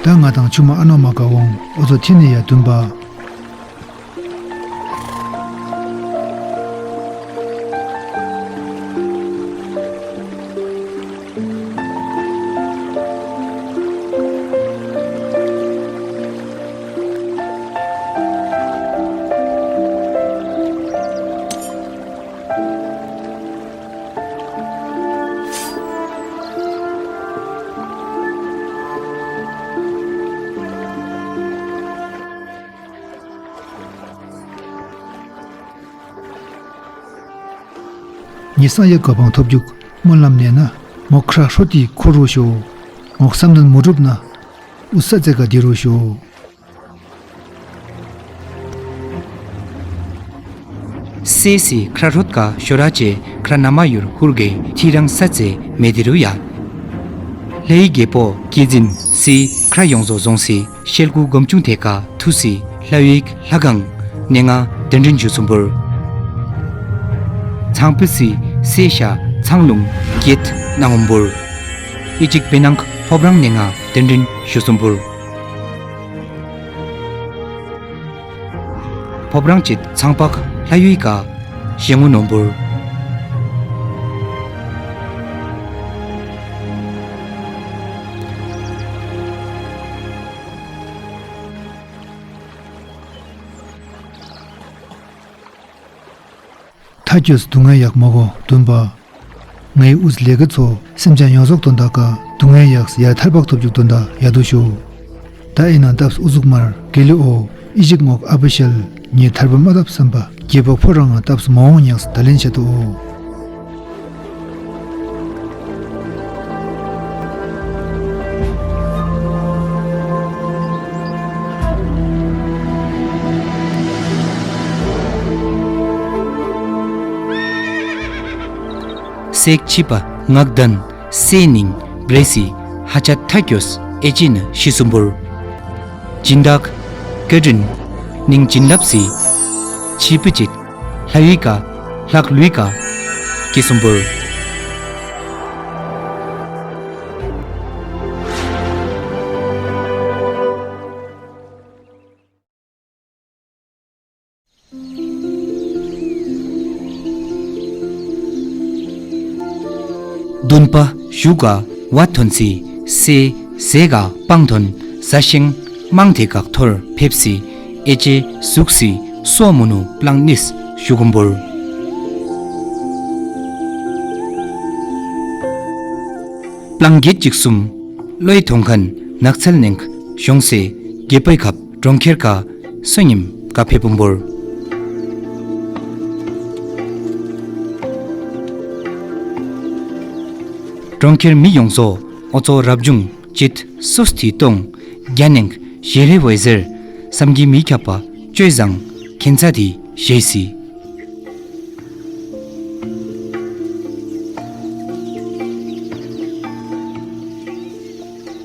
ད་ང་དང་ཆུ་མ་ཨ་ནོ་མ་ཀ་འོང་། འོ་ཚོ་ཐི་ནི་ཡ་དུན་པ། ཉི་སང་ཡ་གོ་འཕང་ཐོབ་རྒྱུག་སྨོན་ལམ་ནས་ན། མོ་ཁྲ་ཧྲོ་ཏི་འཁོར་རོ་ཤོ། ངོག་བསམ་དོན་མོ་གྲུབ་ན། ཨུ་ས་ཙེ་ག་དི་རོ་ཤོ། སེ་སི་ཁྲ་རོད་ཀ་ཤོ་ར་ཅེ་ཁྲ་ན་མ་ཡུར་ཧུར་གེ་ཐི་རང་ས་ཙེ་མེ་དི་རུ་ཡ། ལྷའི་རྒྱལ་པོ་ཀི་ཛིན་སི་ཁྲ་ཡོང་བཟོ་ཟོང་སི་ཤེལ་གུ་སྒོམ་ཆུང་ཐེ་ཀ་ཐུ་སི་ལྷ་ཡིག་ལྷ་གང་ནེ་ང་དེ་འདྲིན་ཞུ་སུམ་བུར། ཐང་པི་སི་སེ་ཤ་ཚང་ལུང་གེད་ནང་འབུར། ཨི་ཅིག་པེ་ནང་ཕོབ་རང་ནེ་ང་དེན་རིན་ཞུ་སུམ་འབུར། ཕོབ་རང་ཅིད་ཚང་པག་ལྷ་ཡུལ་ཀ་ཞེ་ངུ་ནོམ་འབུར། ཐ་ཅོས་སྡུག་བསྔལ་ཡག་མོ་གོ་བདུན་པ། ངའི་ཨུས་ལས་ཀི་ཚོ་སེམས་ཅན་ཡོངས་རྫོགས་དོན་དག་ག་སྡུག་བསྔལ་ཡག་ཡ་ཐར་པག་ཐོབ་ཅུག་དོན་དག་ཡ་དུ་ཞུ། ད་ཨེ་ན་སྟབས་ཨུ་ཟུག་མར་གེ་ལི་ཨོ་ཨི་ཞིག་ངོག་ཨ་བི་ཤལ་ཉེ་ཐར་པ་མ་ཐབ་བསམ་པ་རྒྱལ་པོ་ཕོ་རང་ང་སྟབས་མ་འོང་ཉགས་ད་ལེན་བྱེད་དོ། སེག་ཆི་པ་ངག་དན་སེ་ནིང་བྲེ་སི་ཧ་ཅ་ཐ་ཀྱོས་ཨེ་ཅི་ནི་ཤི་སུམ་བུར། སྦྱིན་བདག་ཀེ་ཏྲིན་ནིང་སྦྱིན་རླབས་སི་ཆི་པི་ཅིག་ལྷ་ཡུལ་ཀ་ལྷག་ལུས་ཀ་ཀི་སུམ་བུར། བདུན་པ་ཞུ་ག་བ་ཐོན་སི་སེ་ཟེ་ག་སྤང་ཐོན་ས་ཤིང་མང་ཐེ་གག་ཐོར་ཕེབས་སི་ཨེ་ཅེ་ཟུག་སི་སོ་མུ་ནུ་པླང་ནིས་ཞུ་གུམ་བུར། པླང་གེ་གཅིག་གསུམ་ལོའི་ཐོང་ཁན་ནགས་ཚལ་ནེང་གཞོང་སེ་རྒྱལ་པོའི་ཁབ་གྲོང་ཁྱེར་ཀ་སོ་ཉིམ་ཀ་ཕེ་བུམ་བོར། གྲོང་ཁྱེར་མི་ཡོངས་སོ་ཨོ་ཙོ་རབ་བྱུང་ཅིད་སོ་སྟི་སྟོང་རྒྱ་ནེང་ཞེ་རེ་བའི་ཟེར་བསམ་གྱིས་མི་ཁྱབ་པ་ཅོས་བཟང་ཁྱེན་ཚ་དི་ཞེས་སི།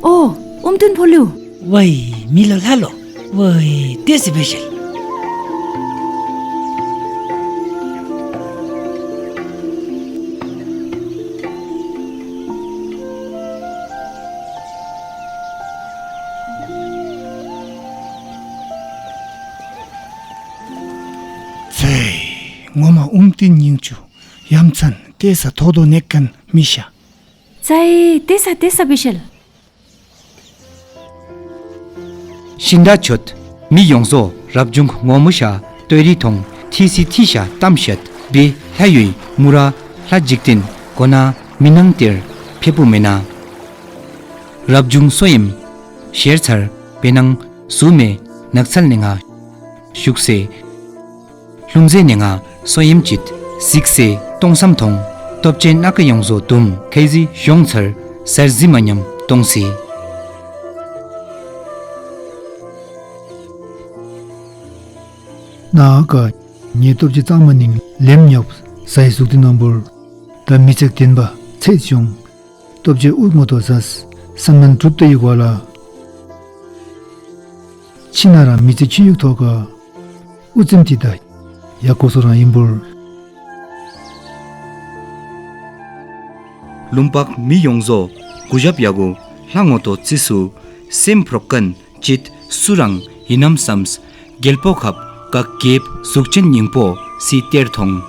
ཨོ། ཨུམ་ཏུན་ཕོ་ལུ། ཝའི་མི་ལོ་ལྷ་ལོ། ཝའི་ཏེ་སི་བེ་ཤལ། ཚེ། ངོ་མ་ཨུམ་ཏིན་སྙིང་ཆུ། ཡ་མཚན་ཏེ་ས་ཐོག་དོ་ནེ་ཀན་མི་ཤ། ཙའི་ཏེ་ས་ཏེ་ས་བི་ཤལ། ཤིན་ད་ཆོད་མི་ཡོངས་སོ་རབ་བྱུང་ངོ་མུ་ཤ་ཏོའི་རི་ཐོང་ཐི་སི་ཐི་ཤ་ཏམ་ཤད་བི་ལྷ་ཡོའི་མུ་ར་ལྷ་འཇིག་རྟེན་གོ་ན་མི་ནང་ཏེར་ཕེ་པུ་མེ་ན། རབ་བྱུང་སོ་ཡེམ་ཤེར་ཚར་པེ་ནང་སུ་མེ་ནགས་ཚལ་ནེ་ང་ཞུགས་སེ། ལྷུང་ཟེ་ནེ་ང་སོ་ཡེམ་ཅིད་གཟིགས་སེ་སྟོང་བསམ་ཐོང་སྟོབས་ཆེན་ཨ་ཀ་ཡོངས་སོ་དུམ་ཁེ་ཟི་གཞོང་ཚར་སར་ཟི་མ་ཉམ་སྟོང་སེ། ན་ཨ་ཀ་ཉེ་སྟོབས་ཆེ་གཙང་མ་ནིང་ལེམ་ཉོབ་ཟའི་གཟུགས་ཏི་ནོམ་བུར། ད་མི་ཚེག་བདེན་པ་ཚེས་བྱུང་། སྟོབས་ཆེ་ཨུད་ངོ་ཏོ་ཟས་བསམ་ནན་གྲུབ་ཏེ་ཡུག་བ་ལ། ཕྱི་ན་རང་མི་ཚེ་ཆུ་ཡུག་ཐོག་ག་ཨུ་ཙིམ་ཏི་ད་ཡ་ཀོ་སོ་རང་ཡིན་བུར། ལུམ་པག་མི་ཡོངས་སོ་གུ་ཞབ་ཡ་གུ་ལྷ་ངོ་ཏོ་ཙི་སུ་སེམས་ཕྲོག་ཀན་ཅིད་སུ་རང་ཡིན་ནམ་བསམས་རྒྱལ་པོ་ཁབ་ཀ་རྒྱེབ་གཟུགས་ཅན་སྙིང་པོ་སི་སྟེར་ཐོང་།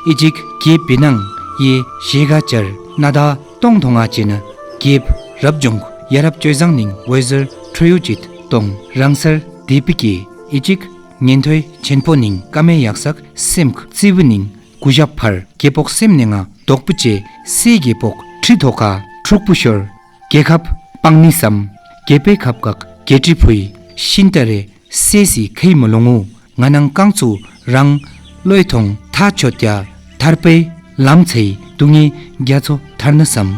ཨི་ཅིག་རྒྱལ་པི་ནང་ཡེ་ཤེ་ག་ཅར་ན་ད་སྟོང་ཐོང་ང་ཅེ་ན་རྒྱལ་རབ་བྱུང་ཡ་རབ་ཅོས་བཟང་ནིང་ཝེ་ཟར་ཁྲོ་ཡུ་ཅིད་སྟོང་རང་སར་དེ་པི་ཀེ་ཨི་ཅིག་ཉན་ཐོས་ཆེན་པོ་ནིང་ཀ་མེ་ཡག་སག་སེམས་ཁ་ཙི་བུ་ནིང་གུ་ཞབ་ཕར་རྒྱལ་པོག་སེམས་ནེ་ང་དོག་པུ་ཅེ་སེ་རྒྱལ་པོག་ཁྲི་ཐོག་ཁ་ཁྲུག་པུ་ཤོར། རྒྱལ་ཁབ་སྤང་ནི་སམ། རྒྱལ་པོའི་ཁབ་ཀག་རྒྱལ་ཁྲི་ཕུའི་ཤིན་ཏ་རེ་སེ་སི་ཁེ་མོ་ལོ་ངུ་ང་ནང་རྐང་ཚུ་རང་བློའི་ཐོང་ཐག་ཆོད་ཡ་ཐར་པའི་ལམ་ཚེའི་སྡུག་བསྔལ་རྒྱ་མཚོ་ཐར་ན་སམ།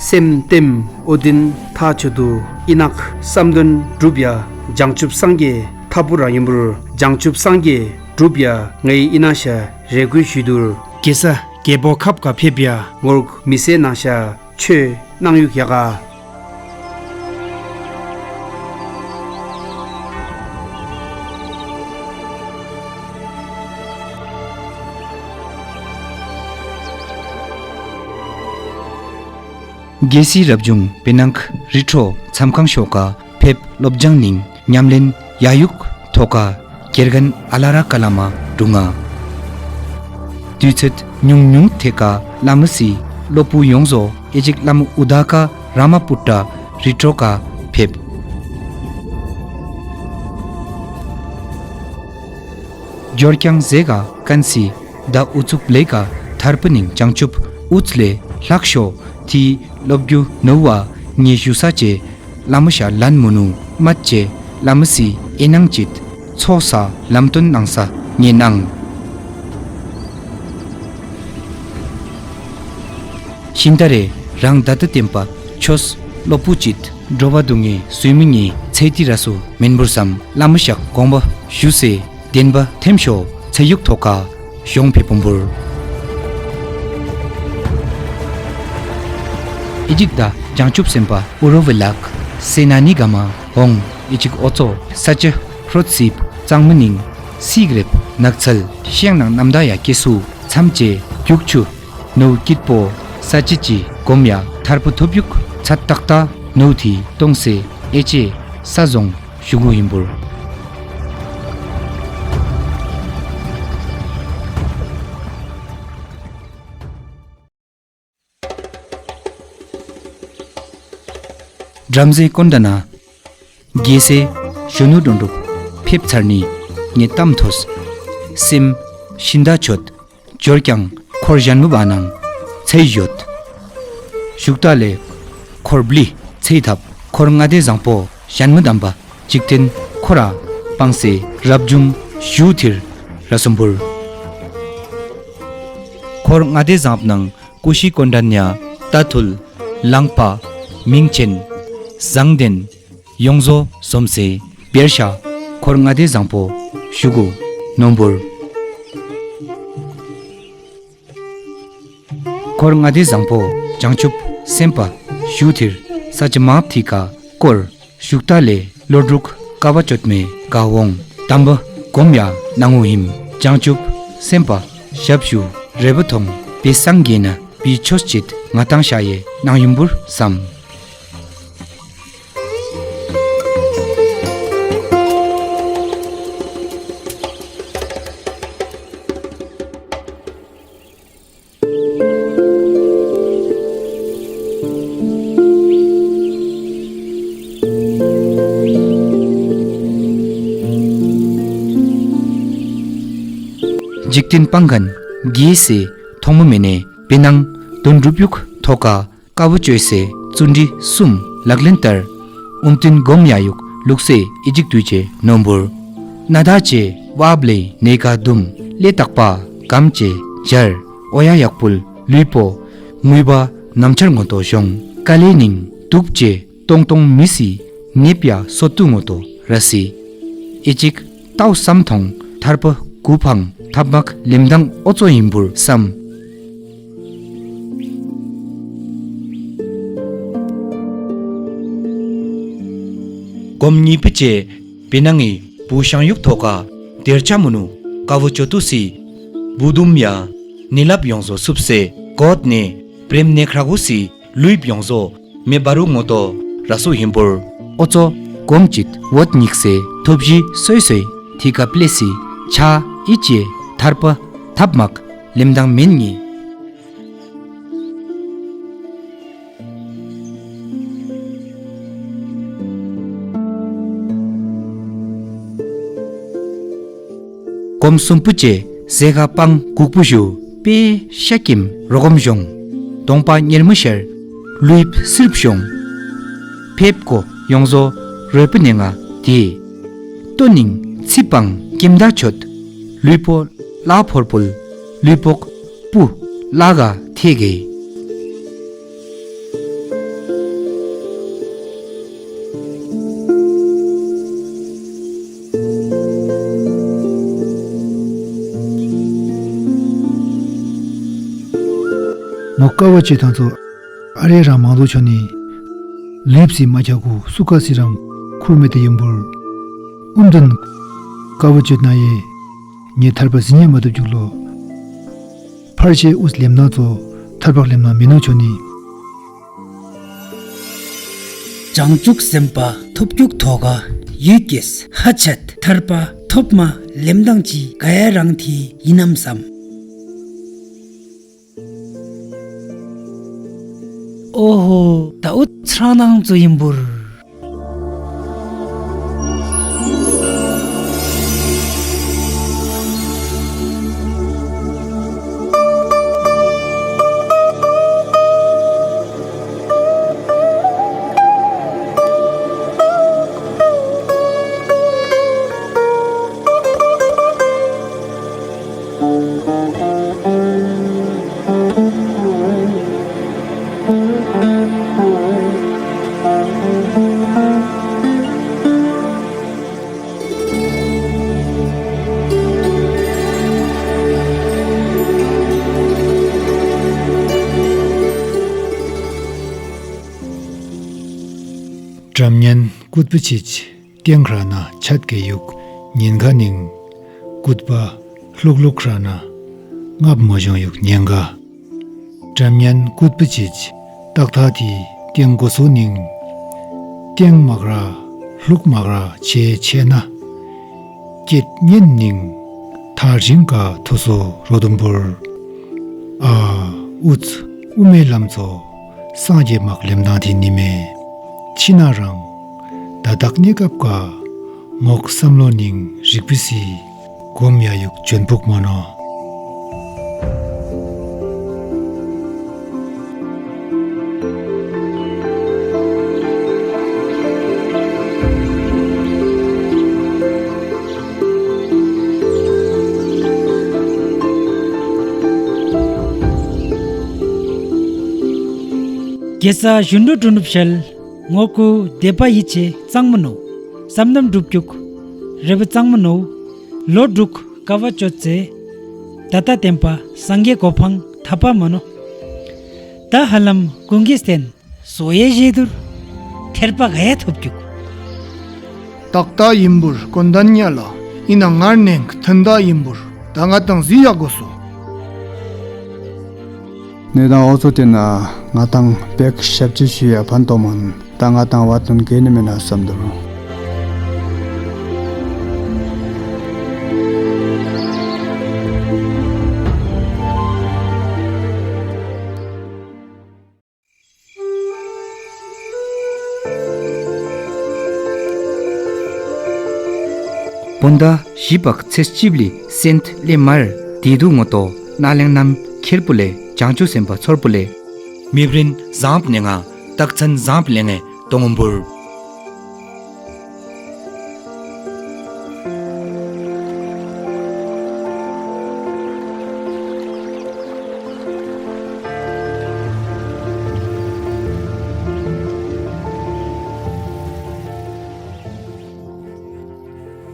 སེམས་ལྟེམ་ཨོ་དིན་ཐག་ཆོད་དུ་ཨི་ནག་བསམ་དོན་འགྲུབ་ཡ་བྱང་ཆུབ་སངས་རྒྱས་ ཁ་བུ་རང་ཡིན་པུར་བྱང་ཆུབ་སངས་རྒྱས་གྲུབ་ཡ་ངའི་ཨི་ནང་ཤ་རེ་སྐུལ་ཞུས་དུར། གེ་ས་རྒྱལ་པོ་ཁབ་ཀ་ཕེབས་ཡ་ངོར་མི་སེ་ནང་ཤ་ཆོས་གནང་ཡུག་ཡ་ག་རྒྱལ་སྲས་རབ་བྱུང་བེ་ནང་རི་ཁྲོད་མཚམས་ཁང་ཤོག་ཀ་ཕེབས་སློབ་སྦྱང་གླིང་ཉམས་ལེན་ཡ་ཡུག་ཐོག་ཀ་དགེ་རྒན་ཨ་ལ་ར་ཀ་ལ་མ་དྲུང་ང་། དུས་ཚོད་ཉུང་ཉུང་ཐེ་ཀ་བླ་མ་སི་སློབ་བུ་ཡོངས་བཟོ་ཨེ་ཅིག་བླ་མ་ཨུ་ད་ཀ་ར་མ་པུ་ཏྲ་རི་ཁྲོད་ཀ་ཕེབས། འབྱོར་ཀྱང་ཟེ་ག་ཀན་སི་ད་ཨུ་ཚུགས་ལེ་ཀ་ཐར་པི་ནིང་བྱང་ཆུབ་ཨུ་ཚུ་ལེ་ལྷག་ཤོ་ཐི་སློབ་རྒྱུ་ནུ་བ་ཉེ་ཞུ་ས་ཅེ། བླ་མ་ཤ་ལན་མུ་ནུ་མད་ཅེ་བླ་མ་སི་ཨེ་ནང་ཅིད་ཚོགས་ས་ལམ་སྟོན་གནང་ས་ཉེ་གནང་། ཤིན་ཏ་རེ་རང་ད་ཏི་བསྟན་པ་ཆོས་སློབ་བུ་ཅིད་འགྲོ་བ་སྡུག་བསྔལ་སུའི་མི་ཉེ་ཚེ་ཏི་ར་སུ་མིན་འབུར་སམ་བླ་མ་ཤ་དགོངས་པ་ཞུ་སེ། བདེན་པ་ཐེམ་ཤོ་ཚེ་ཡུག་ཐོག་ཀ་གཞོང་ཕེ་བུམ་བུར། ཨི་ཇིག་ད་བྱང་ཆུབ་སེམས་དཔའ་ཨུ་རོ་བི་ལག་སེ་ན་ནི་ག་མ་ཧོང་ཨི་ཇིག་ཨོ་ཙོ་ས་ཅི་ཧྲོད་སིབ་གཙང་མི་ནིང་སིག་རེབ་ནགས་ཚལ་ཤེང་ནང་ནམ་ཟླ་ཡ་སྐྱེ་སུ་མཚམས་ཅེ་རྒྱུག་ཆུ་ནུ་སྐྱིད་པོ་ས་ཅི་ཅི་གོམ་ཡ་ཐར་པུ་ཐོབ་ཡུག་ཚ་ཏག་ཏ་ནུ་ཐི་གཏོང་སེ་ཨེ་ཅེ་ས་ཟོང་། ཞུ་གུ་ཡིན་པུར། བྲམ་ཟེ་ཀོན་ད་ན། རྒྱལ་སྲས་གཞོན་ནུ་འགྲོ་འགྲུབ་ཕེབས་ཚར་ནི་ངས་གཏམ་ཐོས། སེམས་ཤིན་ད་ཆོད། འབྱོར་ཀྱང་འཁོར་གཞན་མི་བ་ནང་ཚེ་ཡོད། ཞུག་ཏ་ལས་འཁོར་བླི་ཚེ་ཐབ་འཁོར་ལྔ་སྡེ་བཟང་པོ་གཞན་མི་དམ་པ་འཇིག་རྟེན་འཁོར་ར་སྤངས་སེ་རབ་བྱུང་ཞུ་ཐིར་ར་སུམ་བུར། འཁོར་ལྔ་སྡེ་བཟང་པོ་ནང་ཀུ་ཤི་ཀོན་ཌ་ཉ་ཏ་ཐུལ་ལང་པ་མིང་ཆེན་བཟང་ལྡན། ཡོངས་བཟོ་སོམ་སེ་བེར་ཤ་འཁོར་ལྔ་སྡེ་བཟང་པོ་ཞུ་གུ་ནོམ་བུར། འཁོར་ལྔ་སྡེ་བཟང་པོ་བྱང་ཆུབ་སེམས་དཔའ་ཞུ་ཐིར་ས་ཅི་མ་ཐི་ཀ་སྐོར་ཞུག་ཏ་ལེ་ལོ་དྲུག་ཀ་བ་ཅོད་མེ་ཀ་འོང་དམ་པ་གོམ་ཡ་ནང་ངུ་ཧིམ་བྱང་ཆུབ་སེམས་དཔའ་ཞབས་ཞུ་རེ་བ་ཐོང་པེ་སང་གེ་ན་པི་ཆོས་ཅིད་ང་ཏང་ཤ་ཡེ་ནང་ཡུམ་བུར་སམ། འཇིག་རྟེན་སྤང་མཁན་དགེ་སེ་ཐོང་མོ་མེ་ནེ་བེ་ནང་དོན་འགྲུབ་ཡུག་ཐོག་ཀ་ཀ་བུ་བཅོས་སེ་བརྩོན་འགྲུས་གསུམ་ལག་ལེན་བསྟར། ཨུམ་ཏིན་སྒོམ་ཡ་ཡུག་ལུག་སེ་ཨི་ཅིག་དུས་ཆེ་ནོམ་བུར། ན་ད་ཅེ་བབ་ལེ་ནེ་ཀ་དུམ་ལེ་ཏག་པ་གམ་ཅེ་ཇར་ཨོ་ཡ་ཡག་པུལ་ལུས་པོ་ངུས་པ་ནམ་ཆར་ངོ་ཏོ་ཤོང་ཀ་ལེ་ནིང་དུག་ཅེ་ཏོང་ཏོང་མི་སི་ནེབ་ཡ་སོ་ཏུ་ངོ་ཏོ་ར་སི་ཨི་ཅིག་ཏའོ་སམ་ཐོང་ཐར་པ་གུ་ཕང་ཐབ་མག་ལེམ་དང་ཨོ་ཙོ་ཡིན་བུར་སམ། གོམ་གཉིས་པི་ཅེ་བི་ནང་ངི་བུ་ཤང་ཡུག་ཐོག་ཀ་དེར་ཆ་མུ་ནུ་ཀ་བུ་ཅོ་ཏུ་སི་བུ་དུམ་ཡ་ནི་ལབ་ཡོངས་སོ་སུབ་སེ་གོད་ནེ་པྲེམ་ནེ་ཁྲ་གུ་སི་ལུས་ཡོངས་སོ། མེ་འབར་རུ་ངོ་ཏོ་ར་སུ་ཧིམ་པོར། ཨོ་ཙོ་གོམ་ཅིད་བོད་ཉིག་སེ་ཐོབ་གཞི་སོས་སོས་ཐི་ཀ་པླེ་སི་ཆ་ཨི་ཅེ་ཐར་པ་ཐབ་མག་ལེམ་དང་མེན་ཉི། གོམ་སུམ་པུ་ཅེ་ཟེ་ག་པང་གུག་པུ་ཞུ་པེ་ཤ་ཀིམ་རོ་གོམ་ཞོང་། གདོང་པ་གཉེར་མི་ཤར་ལུས་སིར་ཞོང་། ཕེབས་ཀོ་ཡོངས་བཟོ་རོལ་པི་ནེ་ང་དེ། ཏོ་ནིང་ཚི་པང་ཀིམ་ད་ཆོད་ལུས་པོ་ལ་ཕོར་པུལ་ལུས་པོག་པུ་ལ་ག་ཐེ་གེ། མོ་དཀའ་བ་སྤྱོད་དང་ཚོ། ཨ་རེ་རང་མང་ཚོགས་ཆོ་ནི། ལུས་སི་མ་ཁྱག་གུ་སུ་ཀ་སི་རང་ཁུར་མེད་དེ་ཡིན་པུར། ཨུམ་དོན། དཀའ་བ་སྤྱོད་ན་ཡེ། ངས་ཐར་པ་ཟིན་ཉེ་མ་ཐུབ་རྒྱུག་ལོ། ཕར་ཆེ་ཨུས་ལེམ་ན་ཚོ། ཐར་པག་ལེམ་ན་མི་ནོ་ཆོ་ནི། བྱང་ཆུབ་སེམས་དཔའ་ཐོབ་རྒྱུག་ཐོག་ག་ཡུལ་སྐྱེས་ཧ་ཆད་ཐར་པ་ཐོབ་མ་ལེམ་དང་ཅི་ག་ཡ་རང་ཐི་ཡིན་ནམ་བསམ། ཨོ་ཧོ། ད་ཨུ་ཚ་ནང་ཚོ་ཡིན་པུར། སྒྲ་སྙན་ཀུད་པ་ཆིཆ། ཏེང་ཁྲ་ན་ཆད་ཀེ་ཡུག་ཉིན་ག་ནིང་། ཀུད་པ་ལྷུག་ལྷུག་ཁྲ་ན་ངབ་མོ་ཞོང་ཡུག་ཉེན་ག། སྒྲ་སྙན་ཀུད་པ་ཆིཆ། ཏག་ཐ་ཐི་ཏེང་གོ་སོ་ནིང་། ཏེང་མག་ར་ལྷུག་མག་ར་ཆེ་ཆེ་ན། ཀེད་ཉན་ནིང་། ཐ་རིང་ག་ཐོ་སོ་རོ་དུམ་བུར། ཨ་ཨུ་ཚ་ཨུ་མེ་ལམ་ཚོ། སངས་རྒྱས་མག་ལེམ་དང་ཐི་ནི་མེ། ཕྱི་ན་རང་། ད་དག་ནི་སྐབས་ཀ་ངོག་བསམ་བློ་ནིང་རིག་པི་སི། གོམ་ཡ་ཡུག་ཇོན་ཕུག་མོ་ནོ། རྒྱལ་ས་གཞོན་ནུ་གྲོ་ནུབ་ཤལ། ངོ་ཀུ་སྡེ་པ་ཡི་ཆེ་གཙང་མ་ནོ། བསམ་རྣམ་སྒྲུབ་རྒྱུག་རེ་བ་གཙང་མ་ནོ། ལོ་དྲུག་ཀ་བ་ཅོ་ཙེ། ད་ལྟ་བསྟན་པ་སངས་རྒྱས་གོ་འཕང་ཐ་པ་མ་ནོ། ད་ཧ་ལམ་ཀུན་གྱི་བསྟན་སོ་ཡེ་ཞེ་དུར་ཐེར་པ་ག་ཡ་ཐོབ་རྒྱུག་ཏག་ཏག་ཡིན་པུར་ཀོན་དན་ཉ་ལ་ཡིན་ན་ངར་ནེང་ཐན་ད་ཡིན་པུར་ད་ང་དང་ཟི་ཡ་གོ་སོ། ནེ་དང་ཨོ་ཚོ་དེ་ན་ང་དང་བེག་ཞབས་ཕྱི་ཞུ་ཡ་ཕན་ཐོགས་མོན། ད་ང་དང་བ་དོན་གེ་ནི་མེ་ན་བསམ་དུ་རུང་། སྤོན་ཟླ་བཞི་པག་ཚེས་གཅིག་ལི་སེན་ལེ་མར་དེ་དུ་ངོ་ཏོ་ན་ལེང་ནམ་ཁེར་པོ་ལེ་བྱང་ཆུ་སེམས་པ་ཚོར་པོ་ལེ། མི་བྲིན་བཟང་པོ་ནེ་ང་རྟགས་མཚན་བཟང་པོ་ལེ་ངེ་གཏོང་ངོ་འབུར།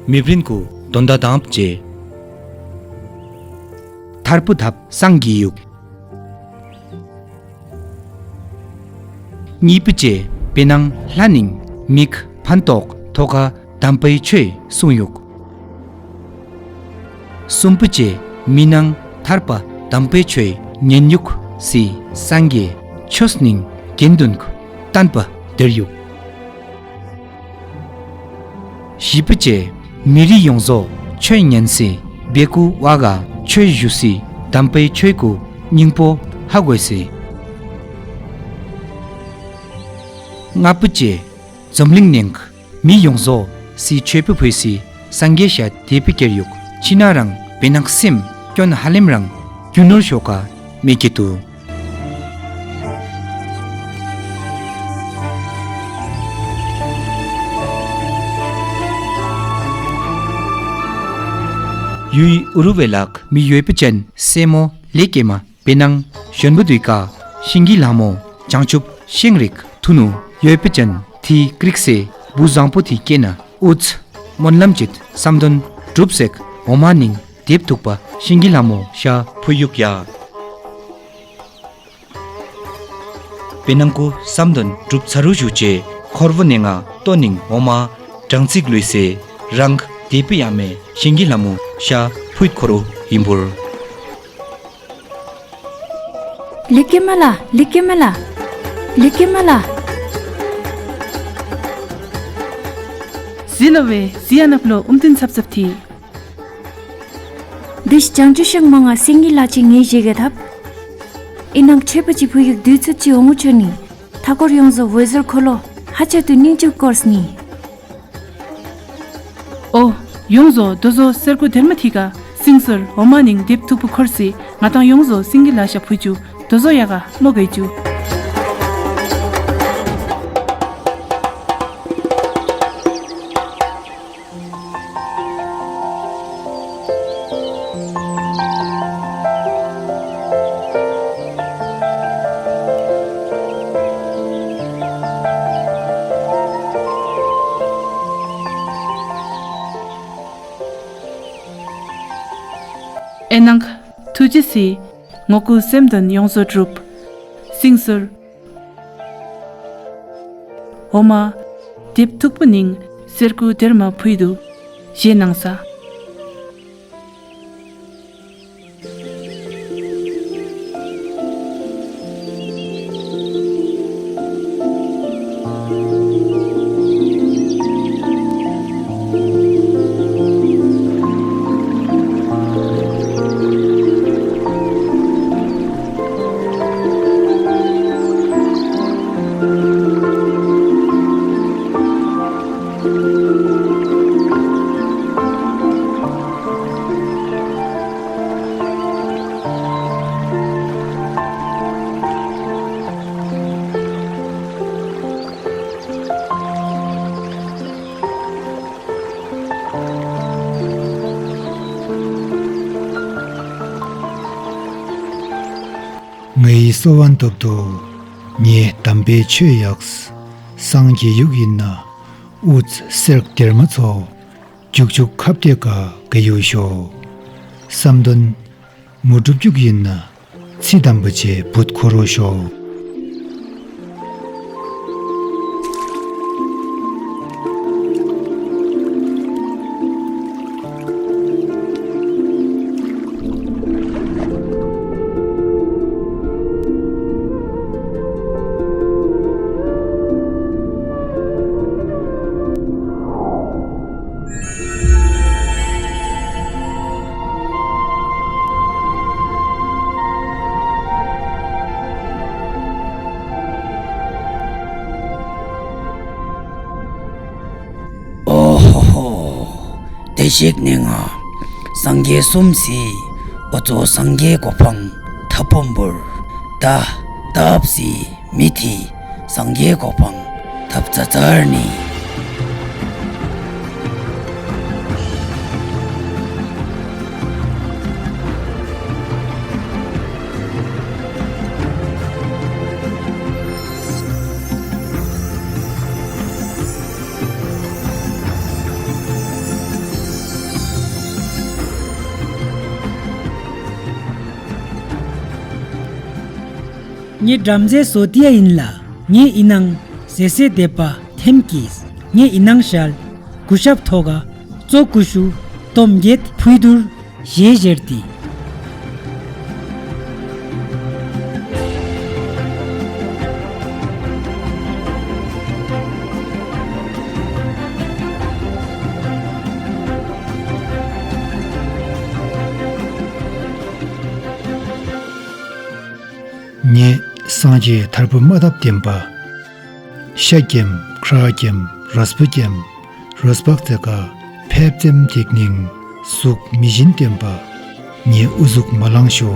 མི་བྲིན་ཀུ་དོན་དག་དང་བཅས། ཐར་པུ་ཐབ་སངས་རྒྱས་ཡུག་གཉིས་པུ་ཅེ་པེ་ནང་ལྷ་ནིང་མིག་ཕན་ཏོག་ཐོ་ཁ་དམ་པའི་ཆོས་གསུང་ཡུག་གསུམ་པུ་ཅེ་མི་ནང་ཐར་པ་དམ་པའི་ཆོས་ཉན་ཡུག་སི་སངས་རྒྱས་ཆོས་ནིང་དགེ་འདུན་གུ་བསྟན་པ་དེར་ཡུག་བཞི་པུ་ཅེ་མི་རིགས་ཡོངས་རྫོགས་ཆོས་ཉན་སི་བེ་ཀུ་ཝ་ག་ཆོས་ཞུ་སི་དམ་པའི་ཆོས་ཀུ་སྙིང་པོ་ཧ་གོ་སི། ལྔ་པུ་ཅེ་འཛམ་གླིང་ནང་མི་ཡོངས་རྫོགས་སི་ཆོས་པུ་ཕུ་སི་སངས་རྒྱས་ཤ་དེ་པི་ཀེར་ཡུག་ཕྱི་ན་རང་བེ་ནག་སེམས་སྐྱོན་ཧ་ལེམ་རང་རྒྱུ་ནོར་ཤོ་ཀ་མེ་ཀེ་ཏུ། ཡུལ་ཨུ་རུ་ཝེ་ལག་མི་ཡོད་པ་ཅན་སེ་མོ་ལེ་ཀེ་མ་བེ་ནང་གཞོན་པུ་དུས་ཀ་ཤིང་གི་ལྷ་མོ་བྱང་ཆུབ་ཤིང་རིག་ཐུ་ནུ་ཡོད་པ་ཅན་ཐི་ཀྲིག་སེ་བུ་བཟང་པོ་ཐི་ཀེ་ན་ཨུ་ཚ་སྨོན་ལམ་ཅིད་བསམ་དོན་གྲུབ་སེག་འོ་མ་ནིང་དེབ་ཐུག་པ་ཤིང་གི་ལྷ་མོ་ཤ་ཕུ་ཡུག་ཡ། པེ་ནང་ཀུ་བསམ་དོན་གྲུབ་ཚར་རུ་བཞུགས་རྗེས་འཁོར་བུ་ནས་ང་ཏོ་ནིང་འོ་མ་སྦྲང་རྩིག་ལུས་སེ་རང་དེ་པི་ཡ་མེ་ཤིང་གི་ལ་མུ་ཤ་ཕུད་འཁོར་རུ་ཡིན་པུར། ལི་ཀེ་མ་ལ། ལི་ཀེ་མ་ལ། ལི་ཀེ་མ་ལ། ཟི་ལ་བའི་ཟི་ཡ་ནབ་ལོ་ཨུམ་ཏིན་ཚབ་ཚབ་ཐི། འདི་ཞི་ཅང་ཅུ་ཤག་མ་ང་སེང་གི་ལ་ཅི་ངེས་བཞེས་ག་ཐབ། ཨི་ནང་ཆེ་པ་ཅི་ཕུ་ཡུག་དུས་ཚོད་ཅི་འོང་ངུ་ཆོ་ནི། ཐ་སྐོར་ཡོང་ཟོ་ཝེ་ཟར་ཁོ་ལོ་ཧ་ཆ་དུ་སྙིང་ཅུ་སྐོར་སི་ནི། ཨོ། ཡོང་ཟོ་དོ་ཟོ་སེར་ཀུ་དེར་མ་ཐི་ག་སིང་སོར་འོ་མ་ནིང་དེབ་ཐུག་པུ་འཁོར་སི་ང་དང་ཡོང་ཟོ་སིང་གི་ལ་ཤ་ཕུ་ཅུ་དོ་ཟོ་ཡ་ག་མོ་གེ་ཅུ། ཨེ་ནང་ཐུགས་རྗེ་སི། ངོ་ཀུ་སེམས་དོན་ཡོངས་སུ་གྲུབ། སིང་སོར། འོ་མ། དེབ་ཐུག་པོ་ནིང་སེར་ཀུ་དེར་མ་ཕུད་དུ་བཞེས་གནང་ས། ངའི་སོ་བན་ཐོབ་ཏོ། ངས་དམ་པའི་ཆོས་ཡགས། སངས་རྒྱས་ཡུག་ཡིན་ན། ཨུ་ཙི་སེར་སྟེར་མ་ཚོ། རྒྱུག་རྒྱུག་ཁབ་དེ་ཀ་ག་ཡུ་ཤོ། བསམ་དོན། མུ་གྲུབ་རྒྱུག་ཡིན་ན། ཚི་དམ་པ་ཆེ་བུད་ཁོ་རོ་ཤོ། ཨོ་ཧོ་ཧོ། དེ་ཞིག་ནི་ང་སངས་རྒྱས་གསུམ་སི། ཨོ་ཙོ་སངས་རྒྱས་གོ་འཕང་ཐབ་པོ་འབུར། ད་ཐབ་སི་མི་ཐི། སངས་རྒྱས་གོ་འཕང་ཐབ་ཙ་ཙར་ནི། ངའི་འགྲམ་རྩེ་སོ་ཏི་ཡ་ཡིན་ལ། ངའི་ཨི་ནང་ཟེ་སེ་དེ་པ་ཐེམ་ཀིས། ངའི་ཨི་ནང་ཤལ་ཀུ་ཤབ་ཐོ་ག་ཙོ་ཀུ་ཤུ་ཏོམ་གེད་ཕུའི་དུར་ཞེ་ཞེར་ཏི། ངས་སངས་རྒྱས་ཐར་པུ་མ་ཐབ་བསྟན་པ། ཤ་ཀེམ་ཁྲ་ཀེམ་རས་པུ་ཀེམ་རོས་པག་ཙེ་ཀ་ཕེབས་ཙེམ་ཐིག་ནིང་གཟུགས་མི་བཞིན་བསྟན་པ། ངས་ཨུ་ཟུག་མ་ལང་ཤོ།